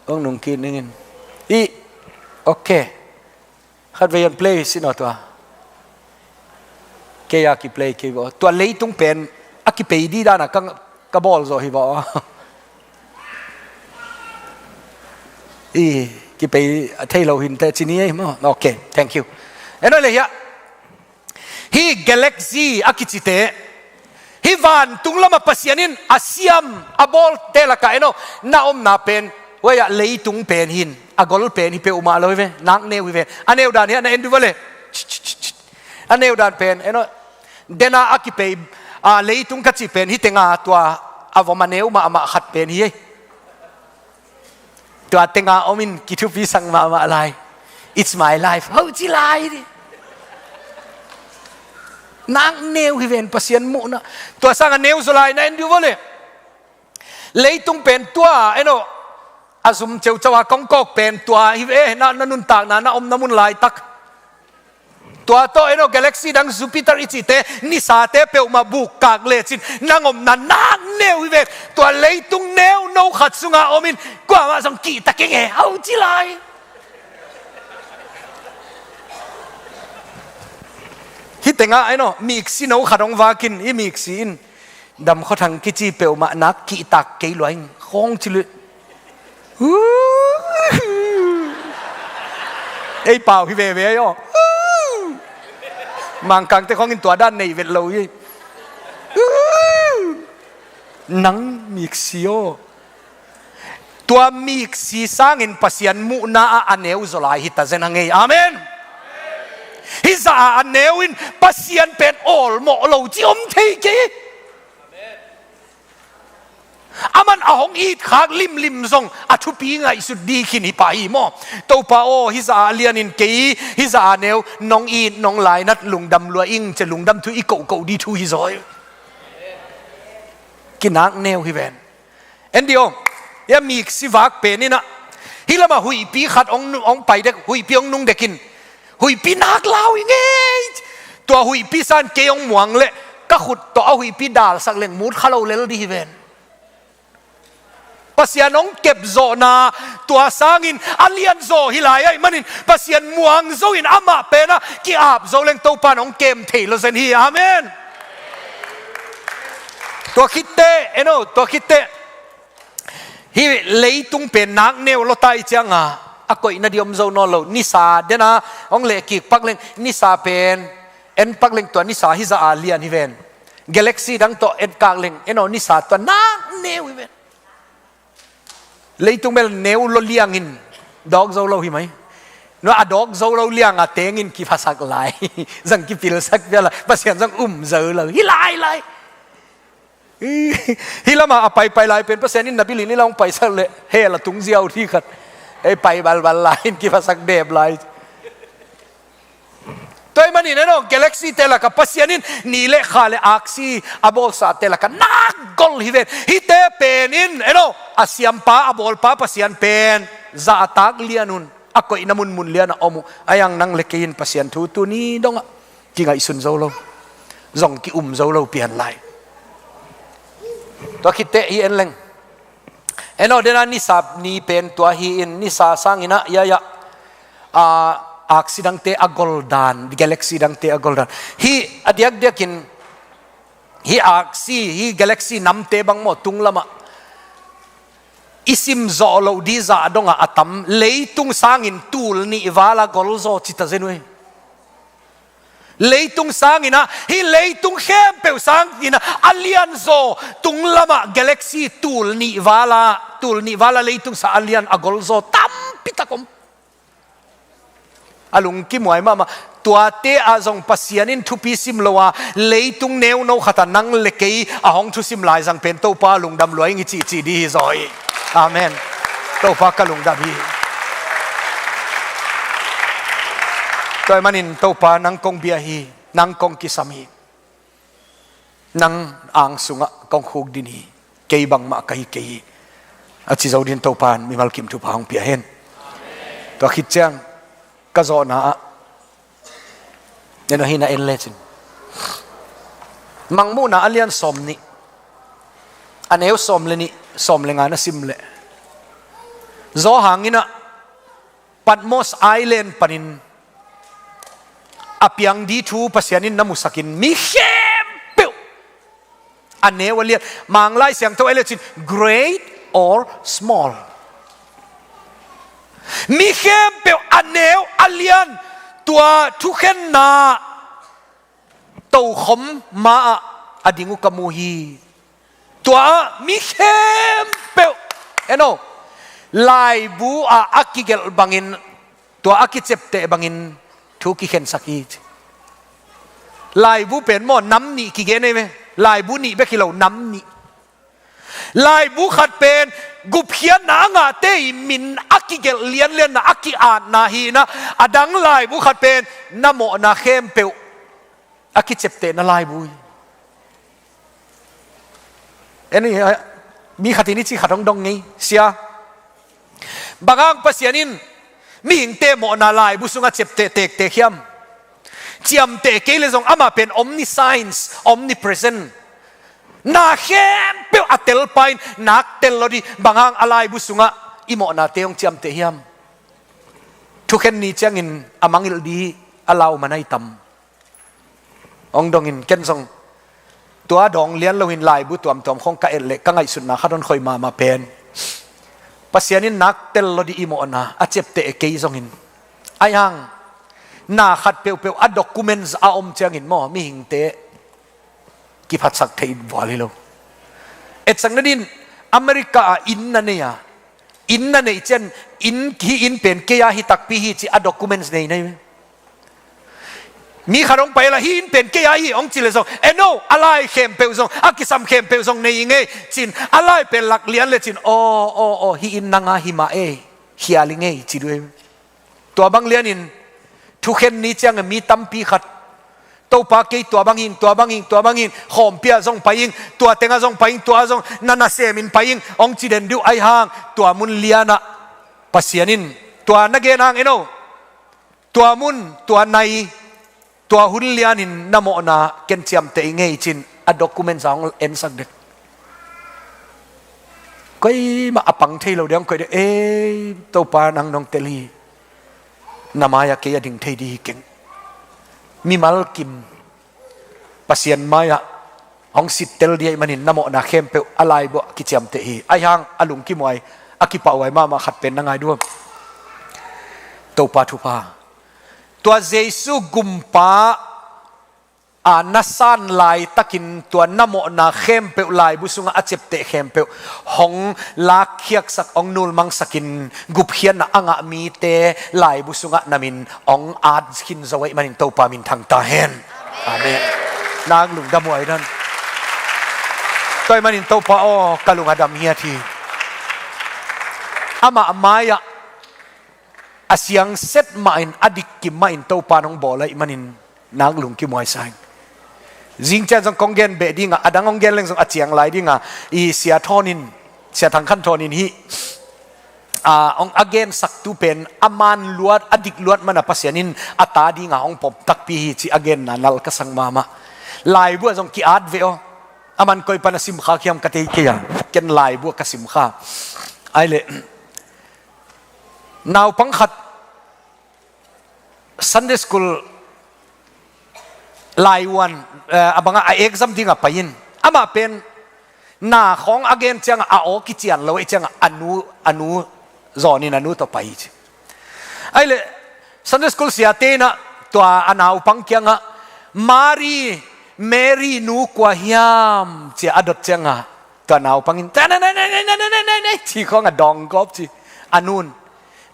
Hong nung kik ning in. I, ok. Khatvei hong play sin aw tua. Kei a kiplay kei bo. Tua leitung pen a kipei ding dan a ka, ka bawl zaw hi bo. I, kipei a thei lo hi inteh ci ni ei maw. Ok, thank you. En aw, leh hiah. Hih galaxy a kicite, hih vantung lamah Pasian in a siam a bawlte lakah, en aw, na omna pen, huai ah leitung pen hi in, a gol pen hi peuhmah lo hi ve, nak neu hi ve. A neu dan hiah na en dih vua leh. A neu dan pen, en aw, den a a kipei, ah, leitung ka cih pen hih teng a tua a vom a neu mahmah khat pen hi ei. Tua teng a om in kithupisak mahmah lai. It's my life. Hau ci lai dih. Nak neu hi ven Pasian muhna. Tua sang a neu zaw lai na en dih vua leh. Leitung pen tua, en aw, a zum ceucau a kongkawk pen tua hi ve, na, na nuntakna, na omna mun laitak. Tua tawh, en aw, galaxy dang Jupiter i cihte, nisate peuhmah bukkak lecin, nang omna nak neu hi ven. Tua leitung neuno khat sunga om in, kuamah zong kihta keng e, hau ci lai. Hih tengah, en aw, miksi no khat hong vak in, i miksi in. Dam Khua Thang kici peuhmah nak kihtak kei lua ing khawng ci leh. Ei pau hi veve aw. Mangkangte khawng in tua dan nei vet lo hi. Nang miksi aw. Tua miksi sangin Pasian muhna ah a neu zaw lai hi ta zen a ngei. Amen. Hih zah a a neu in Pasian pen awlmawh lo ci om thei kei. Aman a hong it khak limlim zong a thupi ngaihsut ding khin hi pah hi maw. Topa aw, hih zah a lianin kei, hih zah a neu, nong it, nong lainat lungdam lua ing, ci a lungdam thu i kohkoh ding thu hi zaw hi. Kinak neu hi ven. En dih aw, hih a miksi vak pen in ah, hih lamah huihpi khat hong nu-, hong pai dek, huihpi hong nung dek in, huihpi nak lau hi ngei. Tua huihpi san kei hong muang leh, ka khut tawh a huihpi dalsak leng mut kha lo lel dih hi ven. Pasian hong kep zawhna, tua sangin a lian zaw hi lai ahih manin, Pasian muang zo in amah pen ah ki-ap zo leng Topa in hong kem thei lo zen hi. Amen. Tua khit teh, en aw, tua khit teh. Hih leitung pen nak neu lua ta i ciang a, a koihna ding om zo nawn lo. Nisa den a hong leh kik pak leng, nisa pen en pak leng tua nisa hih zah a lian hi ven. Galaxy dang tawh en kak leng, en aw, nisa tua nak neu hi ven. Leitung bel neu lua liang in dawk zo lo hi mai. No a dawk zo lo liang a teng in kiphasak lai. Zang kipilsak bel a, Pasian zang um zo lo hi lai lai. Hih lamah a paipai lai pen Pasian in na bil in i la hong paisak leh hell a tung ziau dih khat. Ei pai balbal lai in kiphasak dep lai. Tua ahih manin, en aw, galaxy te lakah Pasian in ni leh kha leh aksi a bawlsate lakah nak gol hi ven. Hihte pen in, en aw, a siampa, a bawlpa Pasian pen zahtak lian un, a koihna munmun lian a om uh. A hiang nang leh kei in Pasian thu tuni dongah kingaihsun zo lo, zong ki-um zo lo pian lai. Tua khitteh hi en leng. En aw, dena nisa ni pen tua hi-in, nisa sangin ah, ya, ya, a, aksi dangte a goldan, galaxy dangte a goldan. Hi a diakdiakin, hi aksi, hi galaxy namte bang maw, tunglamah i simzawh loh dizah dongah a tam, leitung sangin tul nih vala golzaw cita zen uh hi. Leitung sangin ah, hi leitung khempeuh sangin ah a lianzaw, tunglamah galaxy tul nih vala, tul nih vala leitung sang a lian a golzaw tampitak om. A lungkim huai mahmah. Tuate ah zong Pasian in thupi sim lo a, leitung neuno khatah nang le kei a hong thusim laizang pen Topa lungdam lua ing i cihcih dih hi zaw hi. Amen. Topa ka lungdam hi. Tua ahih manin Topa nang kong bia hi, nang kong kisam hi. Nang ang sungah kong khukdin hi, kei bangmah ka hi kei hi, a ci zo dingin Topa in mimal kim thupha hong pia hen. Tua khit ciang ka zawhna ah, en aw, hih na en lecin, Mangmuhna a lian sawm nih, a neu sawm le nih, sawm le nga na sim leh, Johan in ah Patmos Island panin a piang ding thu Pasian in na musakin, mi khempeuh, a neu a lian, Manglai Siangtho a lian cin, great or small, mi khempeuh, a neu a lian, tua thukhenna tokhom ma-ah a ding uh ka mu hi. Tua ah mi khempeuh, en aw, laibu ah a kigelh bangin, tua a kicepteh bangin thu kikhensak hi. Laibu pen maw, nam nih kigen ei ve. Laibu nih bek hi lo, nam nih. Laibu khat pen gupkhiatna a ngahte i min a kigelh lianlianna, a ki-atna hi-in ah, a dang laibu khat pen na mawhna khempeuh a kiceptehna laibu hi. En hi, mi khat in i cih khat hong dong ngei, sia, bang hang Pasian in mihingte mawhna laibu sungah cepteh tektek hiam? Ciamteh kei leh zong amah pen omniscience, omnipresent, na khempeuh a telpa in, nak tel lo dih, bang hang a laibu sungah i mawhnate hong ciamteh hiam? Thukhen ni ciangin a mangngilh ding a lau man ahi tam. Hong dongin, ken zong tua dawng lian loin laibu tuamtuam khawng ka et leh ka ngaihsutna khat hong khoi mahmah pen, Pasian in nak tel lo dih i mawhna a cepteh kei zongin, ahi hang na khat peuhpeuh a documents a om ciangin maw, mihingte kiphatsak theih vual hi lo. Etsakna dingin America ah inn na nei a, inn na neih ciang, inn, hih inn pen kei a hi takpi hi ci a documents nei na hi. Mi khat hong pai la, hih inn pen kei a hi hong ci leh zong, en aw, a lai khempeuh zong, a kisam khempeuh zong nei ing ei cin, a lai pen lak lian lecin, aw, aw, aw, hih inn nang a hi mah ei, khial ing ei ci duh ei. Tua bang lianin thukhen ni ciangin mi tampi khat, Topa, kei tua bang hi ing, tua bang hi ing, tua bang hi ing, khawmpi ah zong pai ing, tua teng ah zong pai ing, tua ah zong na nasemin pai ing hong ci den diuh, ahi hang tua mun lianah Pasian in tua na gen hang, en aw, tua mun, tua nai, tua hun lianin na mawhna ken ciamteh ing ei cin a documents a hong ensak dek. Koimah a pang thei lo ding hong koih dek. Ei, Topa, nang nong tel hi. Na mai-ah kei a ding thei ding hi keng. Mimal kim Pasian mai-ah hong sittel ding ahih manin na mawhna khempeuh a laibu ah kiciamteh hi. Ahi hang a lungkim huai, a kipahhuai mahmah khat pen na ngai diam? Topa thupha. Tua Jesu gumpa a na san laitakin tua na mawhna khempeuh laibu sungah a cepteh khempeuh hong lakkhiatsak, hong nulmangsakin gupkhiatna a ngah mite laibu sungah na min hong at khin zo ahih manin Topa minthang ta hen. Amen. Nak lungdam huai dan. Tua ahih manin Topa aw, ka lung a dam hiat hi. Amah mai-ah a siangset mahin, a dikkim mahin Topa in hong bawl ahih manin nak lungkim huai sa ing. Zing ciang zong kong gen beh ding a, a dang hong gen leng zong a ciang lai ding a, i Sia Thawn in, Sia Thang Khan Thawn in hih a, hong a gensaktu pen a man luat, a dik luat mana Pasian in a ta dinga hong pom takpi hi ci a genna nal ka sang mahmah. Laibu ah zong ki-at ve aw. A man koi pan a simkha hiam ka thei kei a, ken laibu ah ka simkha. Ai leh, naupang khat Sunday school laivuan, eh, a bangah a exam dingah pai in, amah pen na khawng a gen ciangah a aw kician lo ahih ciangah a nu, a nu zawnin a nu tawh pai hi ci. Ai leh, Sunday school siate in ah tua a naupang kiangah, "Mari, Mary nu kua hiam?" ci a dot ciangah, tua naupang in, "Te ne ne ne ne ne ne ne ne ne," ci khawng a dawng gawp ci. A nun,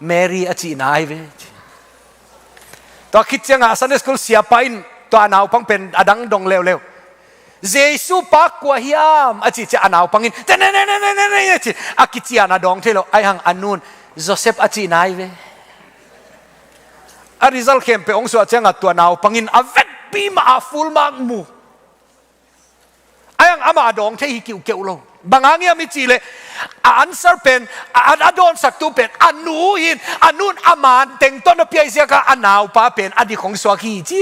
"Mary a cihna ahi ve," ci. Tua khit ciangah Sunday school siapa in tua naupang pen a dang dong leuleu. "Jesu pa kua hiam?" a cih ciah a naupang in, "Te ne ne ne ne ne ne," ci. A kician a dawng thei lo, ahi hang a nun, "Joseph a cihna ahi ve." A result khempeuh hong suah ciangah tua naupang in a vekpi mah a full mark mu. Ahi hang amah a dawng thei hi kiuhkeuh lo. Bang hang hiam i cih leh, a answer pen, a, a dawnsaktu pen a nu hi in, a nun a man teng tawh na pia hi ziakah a naupa pen a dik hong suak hi ci.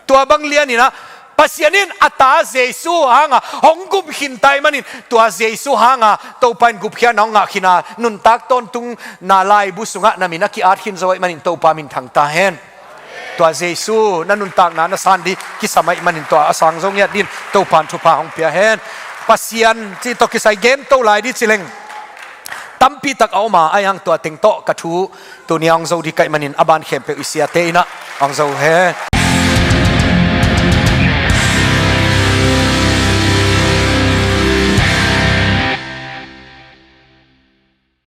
Tua bang lian in ah Pasian in a ta Jesu hanga hong gupkhin ta ahih manin, tua Jesu hanga Topa in gupkhiatna hong ngah khin a, nuntak tawntungna laibu sungah na min a ki-at khin zo ahih manin Topa min thang ta hen. Tua Jesu na nuntakna na san ding kisam ahih manin tua a sang zo ngiat dingin Topa in thupha hong pia hen. Pasian cih tawh kisai gen to lai ding ci leng tampi tak a om a, ahi hang tua teng tawh ka thu tuni a hong zo ding ka hih manin a ban khempeuh i siate in ah hong zo hen.